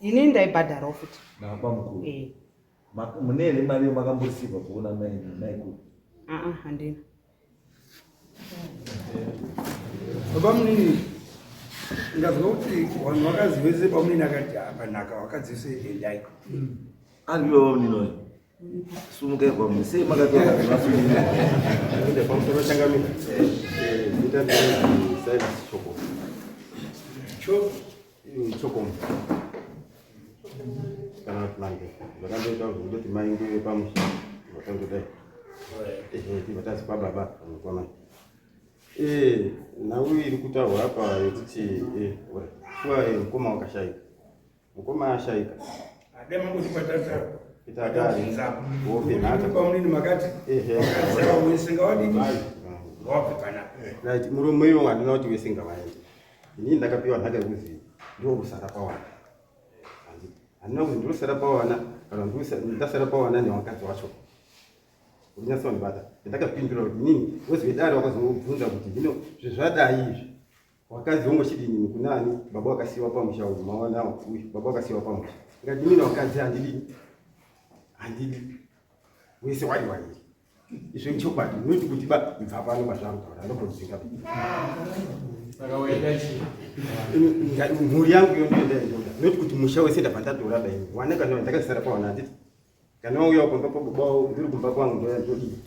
Inini ndaibhadharawo futi. Nabamukuru? Eh. Mune here mari yamakamborisivha kuona maikuru? Aa, handina. Baba munini ndazwa kuti vanhu vakazi vese bamunini akati apa nhaka vakadzi vese endai. Ari baba munini wacho sumukai kwamuri sei makati vakadzi vasumuka? Ende pamusoro changamira. Zita ndinonzi Silas Choko. Cho Choko. Kana kuti mange. Zvakandoita zvekutoti mai ngeve pamusha. Zvakandodai. Ehe, tibva tazi kwababa kana kwamai. Nhau iri kutaurwa apa yekuti shuwa mukoma wakashaika. Mukoma ashaika. Ade mangoti patata. Ita kare. Wope nhaka. Bamunini makati. Ehe. Vakadzi ava wese ngawadini? Mai. Ngawabve panapa. Right, murume iwo handina kuti wese ngavaende. Inini ndakapiwa nhaka yekuzi ndokusara pawana. Handina kuti ndinosara pawana kana ndasara pawana newakadzi wacho. Unyatsa kundibata. Ndakapindura kuti inini wezi vedare wakazobvunza kuti hino zvezvadai izvi wakadzi wongochidini kunani baba wakasiwa pamusha uyu mawana uyu baba wakasiwa pamusha. Ndikati inini wakadzi handidi handidi wese wari wairi. Izvo ichokwadi unoti kuti ba ibva pano mazvaru taura ndobodzinga. Saka waida chii? Mhuri yangu iyo ndiyo ndaindoda. Not kuti musha wese ndabva ndatora dai. Wana kana ndakasara pawana handiti. Kana wauya kumba kwababa ndiri kumba kwangu ndoya ndodii.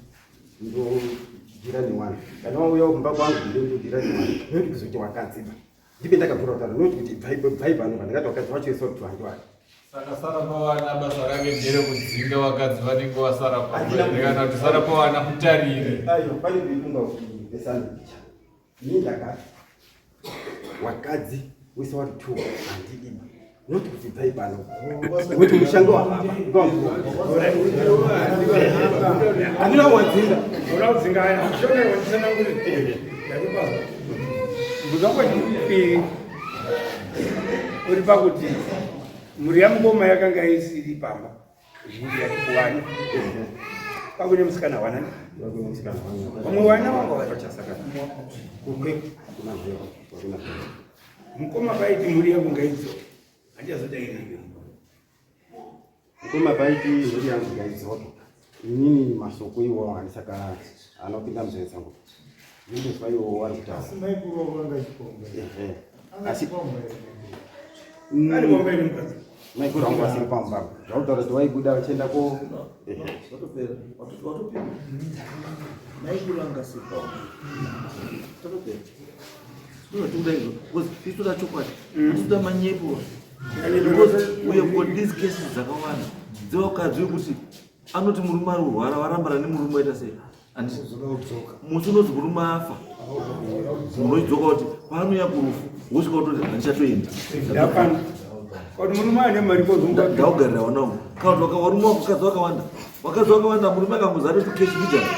Ndodira newana. Kana wauya kumba kwangu ndodira newana. Not kuzoti wakadziba. Ndibe ndakavhura kutaura not kuti bvai pano ndakati wakadzi wacho wese kuti vanhu vake. Saka sara pawana basa rake nderekudzinga vakadzi vanenge vasara pamwe kana kuti sara pawana mutariri. Ayo pane kuifunga kuti besana picha. Ini ndakati wakadzi wese wari two handidi not kuti bvai pano kuti mushango wababa handina kuwadzinga Unoudzinga aya. Shona wanditsanangurira. Ndakupazwa. Kubva kwechipiri uri pakuti mhuri yamukoma yakanga isiri pamba zhinji yacho kuwana kwakune musikana wanani vamwe wana wanga mukoma paiti mhuri yangu ngaidzoke handichazodairiyo mukoma paiti mhuri yangu ngaidzoke inini masoko iwawo handisaka anopinda munzeve dzangu ndindozwa iwo wari kutaura asi maikuru vangu vasiri pamba zvakutaura kuti waiguda vachienda ko maikuru vanga asiri pamba totopera tinotoda izvo because titoda chokwadi titoda manyepo because we have got these cases dzakawanda dzevakadzi vekuti anoti murume ari kurwara varambana nemurume waita sei musi unonzi murume afa munoidzoka kuti paanouya kurufu wosvika kutoti handichatoendi ndaugarira wana wangu kana kuti varume vakadzi vakawanda vakadzi vakawanda murume akangozi ane tukeshi bijana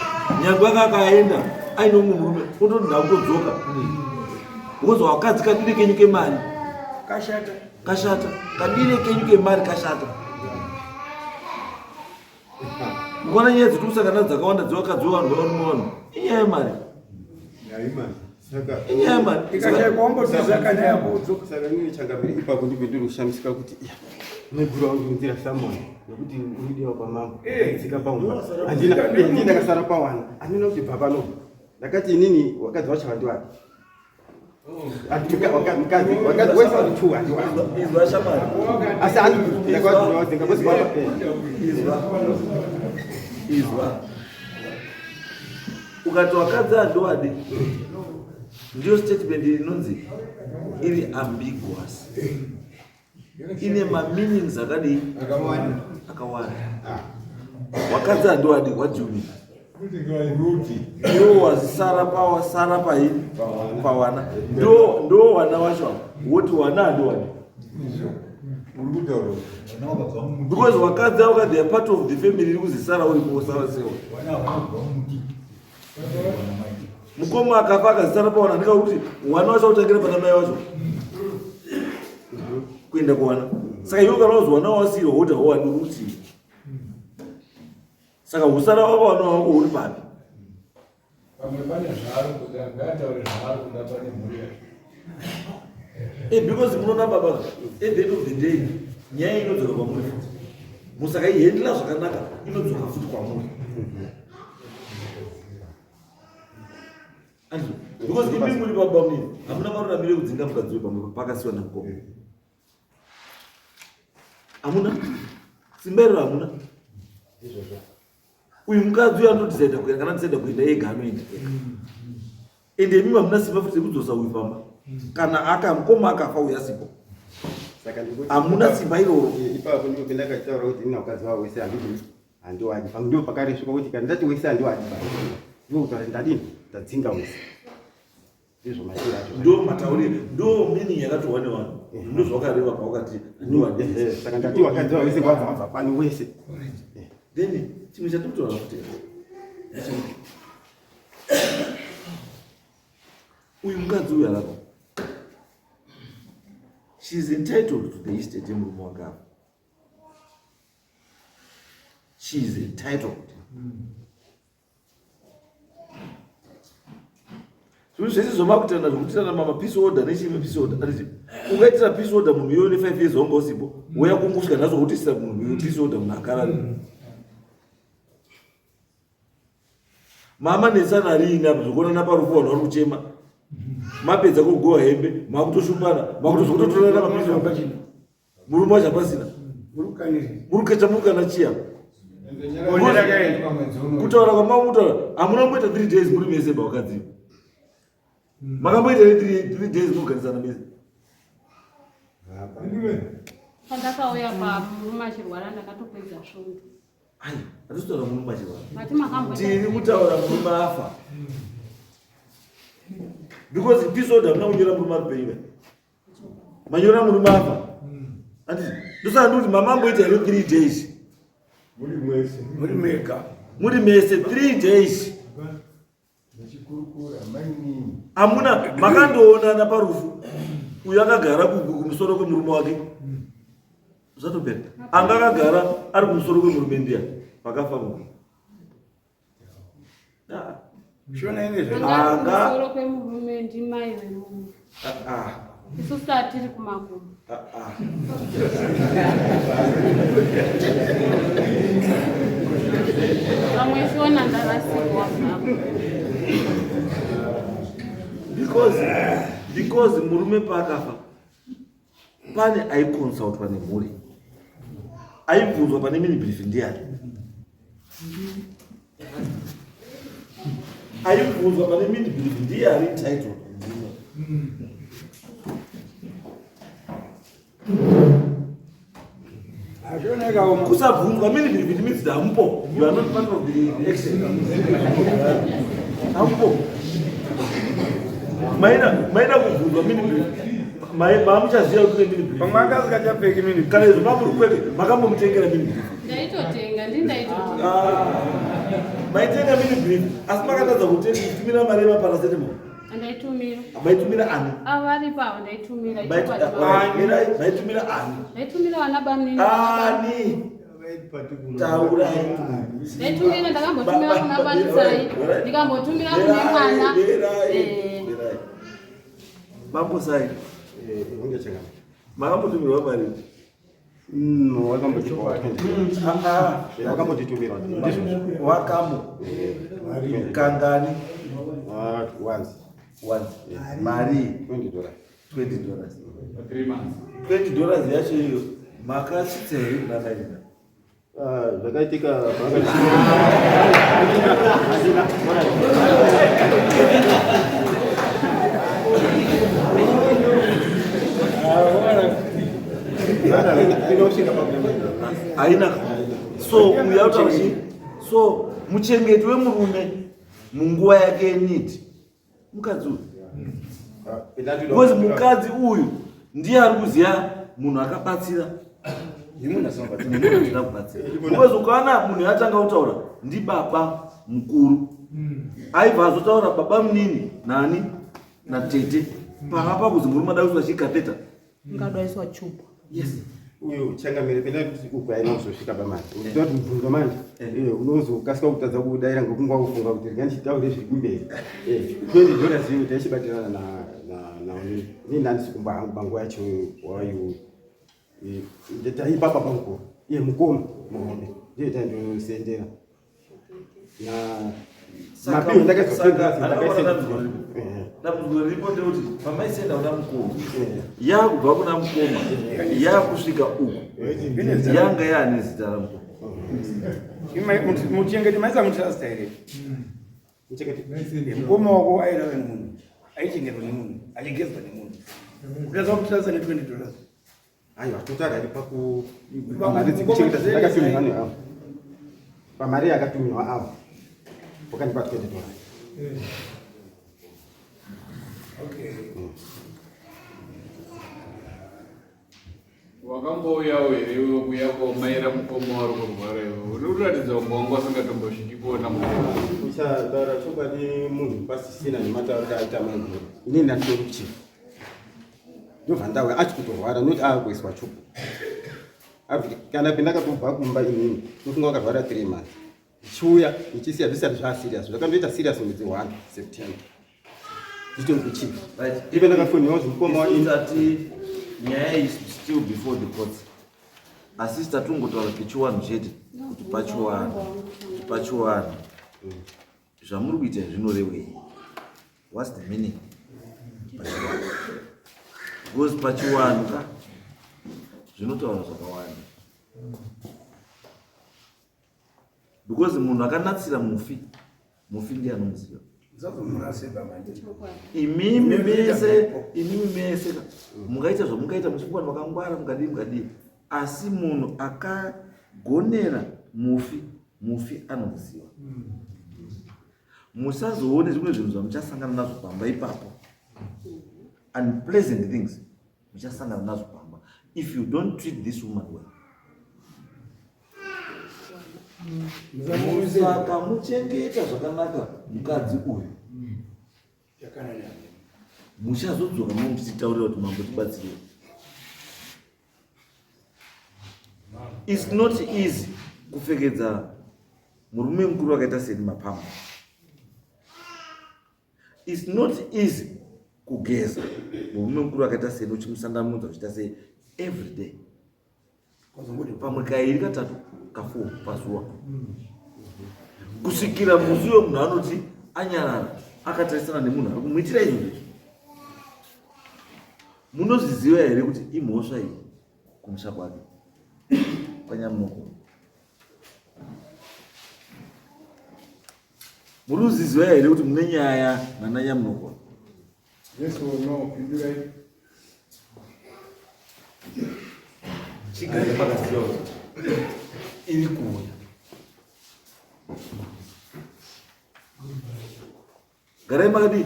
nyangwe aka akaenda aine umwe murume ototi ndakutodzoka because wakadzi kadire kenyu kemari kashata kashata kadire kenyu kemari kashata Mukaona nyaya dziri kusangana dzakawanda dzevakadzi vevanhu vevarume vanhu inyaya yemari. Inyaya yemari. Saka inini changamire ipapo ndipo ndiri kushamisika kuti iya maiguru wangu nzira samoni nekuti uridiwa kwamambo tsika paumba handina ndakasara pawana handina kuti bva pano ndakati inini wakadzi wacho handiwadi Izwa ukati wakadzi handowadi ndiyo statement inonzi iri ambiguous ine mameanings akadii akawanda wakadzi handiwadi what do you mean ndo wasara pawasara pai pawana ndo wana wacho apa woti wana handiwadi because wakadzi avo they are part of the family iri kuzisara uripo usara sewa mukoma akafa akazisara pawana ndika kuti wana wacho autangira pana mai wacho kuenda kuwana saka iwe kana wazi wana wasiirwa woti hauwadi uri saka usara wava wana wako uri papi pamwe pane zvaari kuda ngaataure zvaari kuda pane mhuri yacho eh, because munoona baba at the end of the day nyaya inodzoka kwamuri futi musakaihendla zvakanaka inodzoka futi kwamuri because imi muri baba munini hamuna maruramiro ekudzinga mukadzi wepamwe pakasiwa namukoma hamuna simba iroro hamuna uyu mukadzi uyu anodecide kuenda kana decide kuenda ega anoenda ega ende imi hamuna simba futi rekudzosa uyu pamba kana aka mukoma akafa uyu asipo hamuna simba iroro ipapo ndipo pendakataura kuti ini mukadzi wavo wese handidi handiwadi pamwe ndipo pakaresvika kuti kana ndati wese handiwadi ndipo kutaura ndadini ndadzinga wese ndizvo maitiro acho ndo matauriro ndo meaning yakatorwa nevanhu ndo zvawakareva pawakati handiwadi saka ndati wakadzi wese wabva wabva pano wese then chimwe chatinotaura kuti uyu mukadzi uyu arapa she is entitled to the estate yemurume wake apa. She is entitled. Zvinhu zvese zvamakutana zvekutirana mama peace order nechime peace order anditi ungaitira peace order munhu iwe ne5 years wanga usipo wouya kungosvika nhasi wokutisira munhu iwe peace order munhu akarara. Mama netsana riini apa zvekuonana parufu vanhu vari kuchema mapedza kugowa hembe makutoshumbana makutozokutotorana mapeace order murume wacho hapasina murukecha murukana chiya kutaura kwamamutaura hamuna kumboita 3 days muri mese bavakadzi makamboita 3 days murukanisana mese Pandakauya pamurume achirwara ndakatopedza svondo. Ai, hatisi kutaura murume achirwara. Tiri kutaura murume afa. Because peace order hamuna kunyora murume ari penyu. Manyora murume afa. Anditi ndosaka ndikuti mama amboita here 3 days. Muri mwese. Muri mega. Muri mese 3 days. Amuna makandoonana parufu. Uyu akagara kumusoro kwemurume wake. Zvatopera. Anga akagara ari kumusoro kwemurume ndiya pakafa munhu. Shona ine zve. Anga kumusoro kwemurume ndimai vemunhu. Isusu tatiri kumakumbo. Vamwe shona ndarasikwa zvavo. Because murume paakafa pane aiconsultwa nemhuri aibvunzwa pane mini brief ndiani aibvunzwa pane mini brief ndiye ari entitled kusabvunzwa mini brief it means hampo you are not part of the action hampo maida kubvunzwa mini brief mamuchaziva kuti mini brief pamwe anga asikachapfeki mini kana izvo mamuri kweke makambomutengera mini brief ndaitotenga ndi ndaitotenga ah, maitenga mini brief asi makatadza kutumira mari yemaparacetamol ndaitumira maitumira ani avaripo avo ndaitumira maitumira ani ndaitumira vana bamnini ani taurai ndaitumira ndakambotumira kuna banisai ndikambotumira kune mwana Mambo Sai. Makambotumirwa mari? Wakambotitumira. Wakamo. Kangani? Once. Once. Mari? $20. $20. $20 yacho iyo makasvitsa here kuna Maina? Zvakaitika haina so uyautaura chii so muchengeti wemurume munguva yake yenid mukadzi uyu because mukadzi uyu ndiye ari kuziva munhu akabatsira nemunhu asina kubatsira because ukaona munhu atanga kutaura ndibaba mukuru aibva azotaura baba munini nani natete panga pakuzi murume ada kuiswa chikapeta Ingadaiswa chupa. Yes. Uyo changamire penda kuti uku haina kuzosvika pamanje. Unoda kuti mubvunzo manje. Eh, unozokasika kutadza kudaira ngekunga kufunga kuti rega ndichitaure zviri kumberi. Eh, $20 iyo taichibatirana na na na ni nani sikumba hangu panguva yacho wayo. Eh, ndaipa baba mukuru. Iye mukoma muhombe. Ndiye taindosendera. Dambudziko riripo nderekuti pamaisenda kuna mukoma yakubva kuna mukoma yakusvika uku yanga yaane zita ramukoma. Muchengeti maisa mutrasta here? Mukoma wako airara nemunhu, aichengetwa nemunhu, achigezwa nemunhu. Kutadza kutrasta ne $20. Aiwa, totaura ari paku pamari dzekuchengeta dzakatumirwa neavo. Pamari yakatumirwa avo. Wakandipa $20. Okay. Wakambouyawo here iwe kuya komaira mukoma wari kurwara iwe? Uri kuratidza kunge wanga usingatombosviki kuona mukoma. Uchataura chokwadi munhu pasisina nematauriro aita maiguru. Inini ndanditori kuchief. Ndobva ndauya achi kutorwara noti aakuiswa chupu. Kana pendakatobva kumba inini ndofunga wakarwara 3 months ndichiuya ndichisiya zvisati zvaserious zvakandoita serious mwedzi 1 September ndichitori kuchief. Ive ndakafonerawo zvimukoma waati nyaya is still before the courts asi tatongotaura pechiwanhu chete kuti pachiwanhu kuti pachiwanhu zvamuri kuita zvinorevei. What's the meaning? Pachiwanhu. Because pachiwanhu ka zvinotaura zvakawanda. Because munhu akanatsira mufi, mufi ndiye anomuziva. Imimi mese, imimi mese ka mungaita zvamungaita muchifunga kuti makangwara mukadii mukadii. Asi munhu akagonera mufi, mufi anomuziva. Musazoone zvimwe zvinhu zvamuchasangana nazvo pamba ipapo. Unpleasant things muchasangana nazvo pamba if you don't treat this woman well. Saka muchengeta zvakanaka mukadzi uyu. Muchazodzoka momutitaurira kuti mambo tibatsirei. It's not easy kupfekedza murume mukuru akaita seni mapambo. It's not easy kugeza murume mukuru akaita seni uchimusandamudza uchiita sei every day. Pamwe kairi katatu kafo pazuva. Kusvikira musi uyo munhu anoti anyarara akatarisana nemunhu ari kumuitira izvozvo. Munozviziva here kuti imhosva iyi kumusha kwake kwaNyamunoko? Muri kuzviziva here kuti mune nyaya nana Nyamunoko? Yes or no, pindurai. Chigare makaziva kuti iri kuuya. Garai makadii?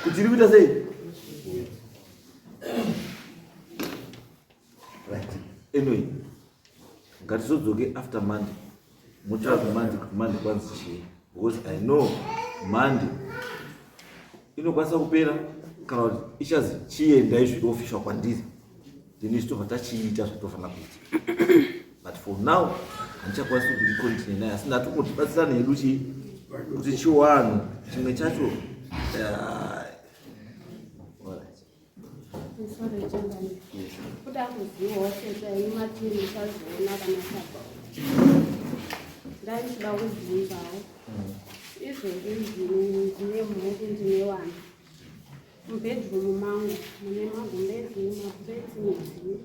Kuti iri kuita sei? Right. Anyway, ngatizodzoke after Monday. Motaura kuti Monday kuti Monday kwanzi chii? Because I know Monday inokwanisa kupera kana kuti ichazi chiendai zviri official kwandiri. Then isu tobva tachiita zvatofanira kuita. But for now handichakwanisi kuti ndikontinue naye asi ndatokotibatsirana hedu chii kuti chiwanhu chimwe chacho Kuda kuzivawo sezvo matiri muchazoona kana tabva ndaichida kubvunzawo izvozvi ndine mhuri ndine vana Mubedroom mangu mune magumbezi maplates midziyo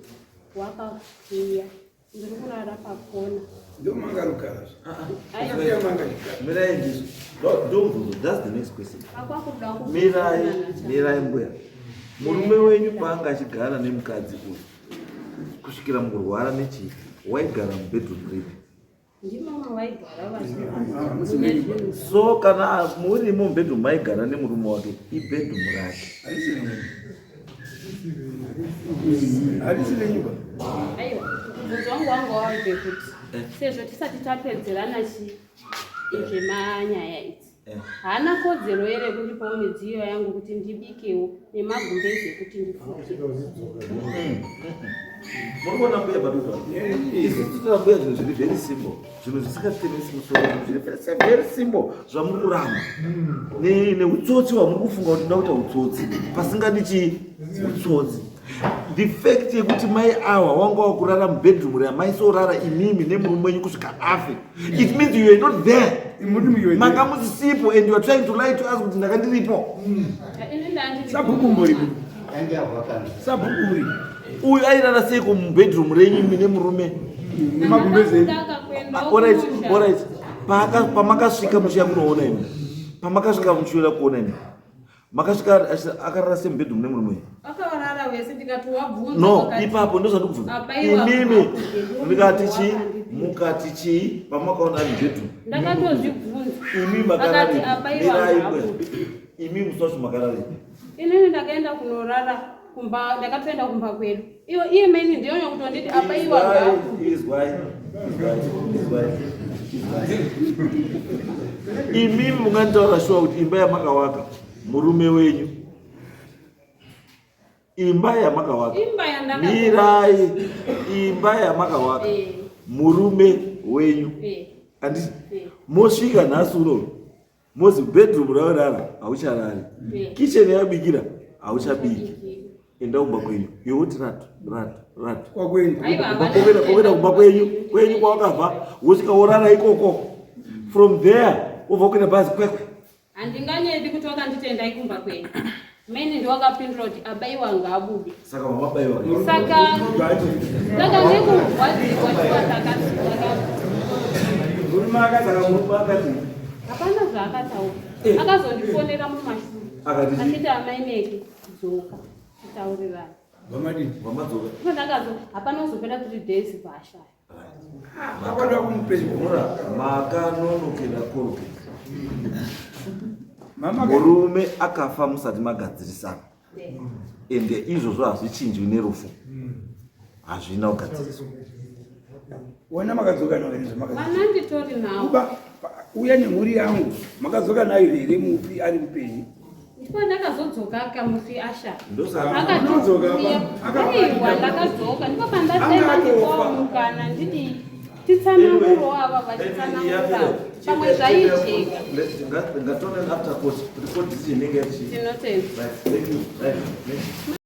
wakakuya ndiri kurara pakona. Ndomangarugara. Mirai ndizvo. Ndomubvunzo, that's the next question. Mirai, mirai mbuya. Murume wenyu paanga achigara nemukadzi uyu kusvikira mukurwara nechii waigara mubedroom ripi? So kana murimo mubedroom maigara nemurume wake ibedroom rake. Harisi renyuba. Aiwa, mubvunzo wangu wanga wave kuti sezvo tisati tapedzerana chi zvemanyaya idzi Eh. Haana kodzero here yekundipawo midziyo yangu kuti ndibikewo nemagumbezi ekuti ndifuke? Muri kuona mbuya patuta? Isu tinotaura mbuya zvinhu zviri very simple, zvinhu zvisingatemesi musoro, zvinhu zviri very simple zvamuri kuramba neutsotsi hwamuri kufunga kuti ndoda kuita utsotsi pasingadi chii utsotsi. The fact yekuti mai awa wanga wakurara mubedroom ramaisorara imimi nemurume wenyu kusvika afe it means you were not there manga musisipo and you are trying to lie to us kuti ndanga ndiripo. Sabhuku mboripo. Sabhuku uri. Uyu airara seiko mubedroom renyu imi nemurume? Alright, alright. Pamakasvika muchiya kunoona imi. Pamakasvika muchiuya kuona imi. Makasvika akarara same bedroom nemurume uyu? Akarara wese ndikati wabvunza. No, ipapo ndozvandikubvunza. Imimi ndikati chii? Mukati chii pamakaona ari bedroom? Ndakatozvibvunza. Imi makarara. Mirai mbuya. Imi musi wacho makarara. Inini ndakaenda kunorara kumba, ndakatoenda kumba kwedu. Iwe iye meni ndiyo yokutonditi apa iwa Izwai, izwai, izwai, izwai. Imi munganditaura shuwa kuti imba yamakawaka murume wenyu imba yamakawaka Imba yandaka- mirai Imba yamakawaka murume wenyu anditi mosvika nhasi uno mozi bedroom raurara haucharari, kitchen yabikira hauchabiki, enda kumba kwenyu. Iwe woti ratu ratu ratu. Kwakwenda. Kwakuenda kumba kwenyu, kwenyu kwawakabva, wosvika worara ikoko. From there wobva kuenda bhazi Kwekwe. Handinganyebi kuti wakanditendai kumba kwenyu. Meni ndiwakapindura kuti abaiwa ngaabude. Saka wamabaiwa. Saka nekurwadziwa shuwa taka Murume akati Saka murume akati hapana zvaakataura. Akazondifonera mumashure Akati chii? achiti, "Amai Meki, dzoka titaurirane." Vamadini? Vamadzoka. Ndipo ndakazo hapana kuzopera 3 days paashaya. Akwada kumupenyu. Mura makanonokera korokera. Mama. Murume akafa musati magadzirisana, ende izvozvo hazvichinjwi nerufu, hazvina kugadziriswa. Wana makadzoka nawo here zvamakadzoka? Vana nditori nawo. Kuba uya nemhuri yangu makadzoka nayo here mufi ari mupenyu? Ndipo ndakazodzoka kamufi ashaya. Ndosaka Unodzoka Akatiuya. apa. Aiwa, ndakadzoka ndipo pandatema. Anga atofa. Ndipowo mukana ndidii titsananguro ava vachitsanangura pamwe zvaijeka. Ngatone after court kuti court decision inenge yati. Tinotenda. Right, thank you. Right, thank you.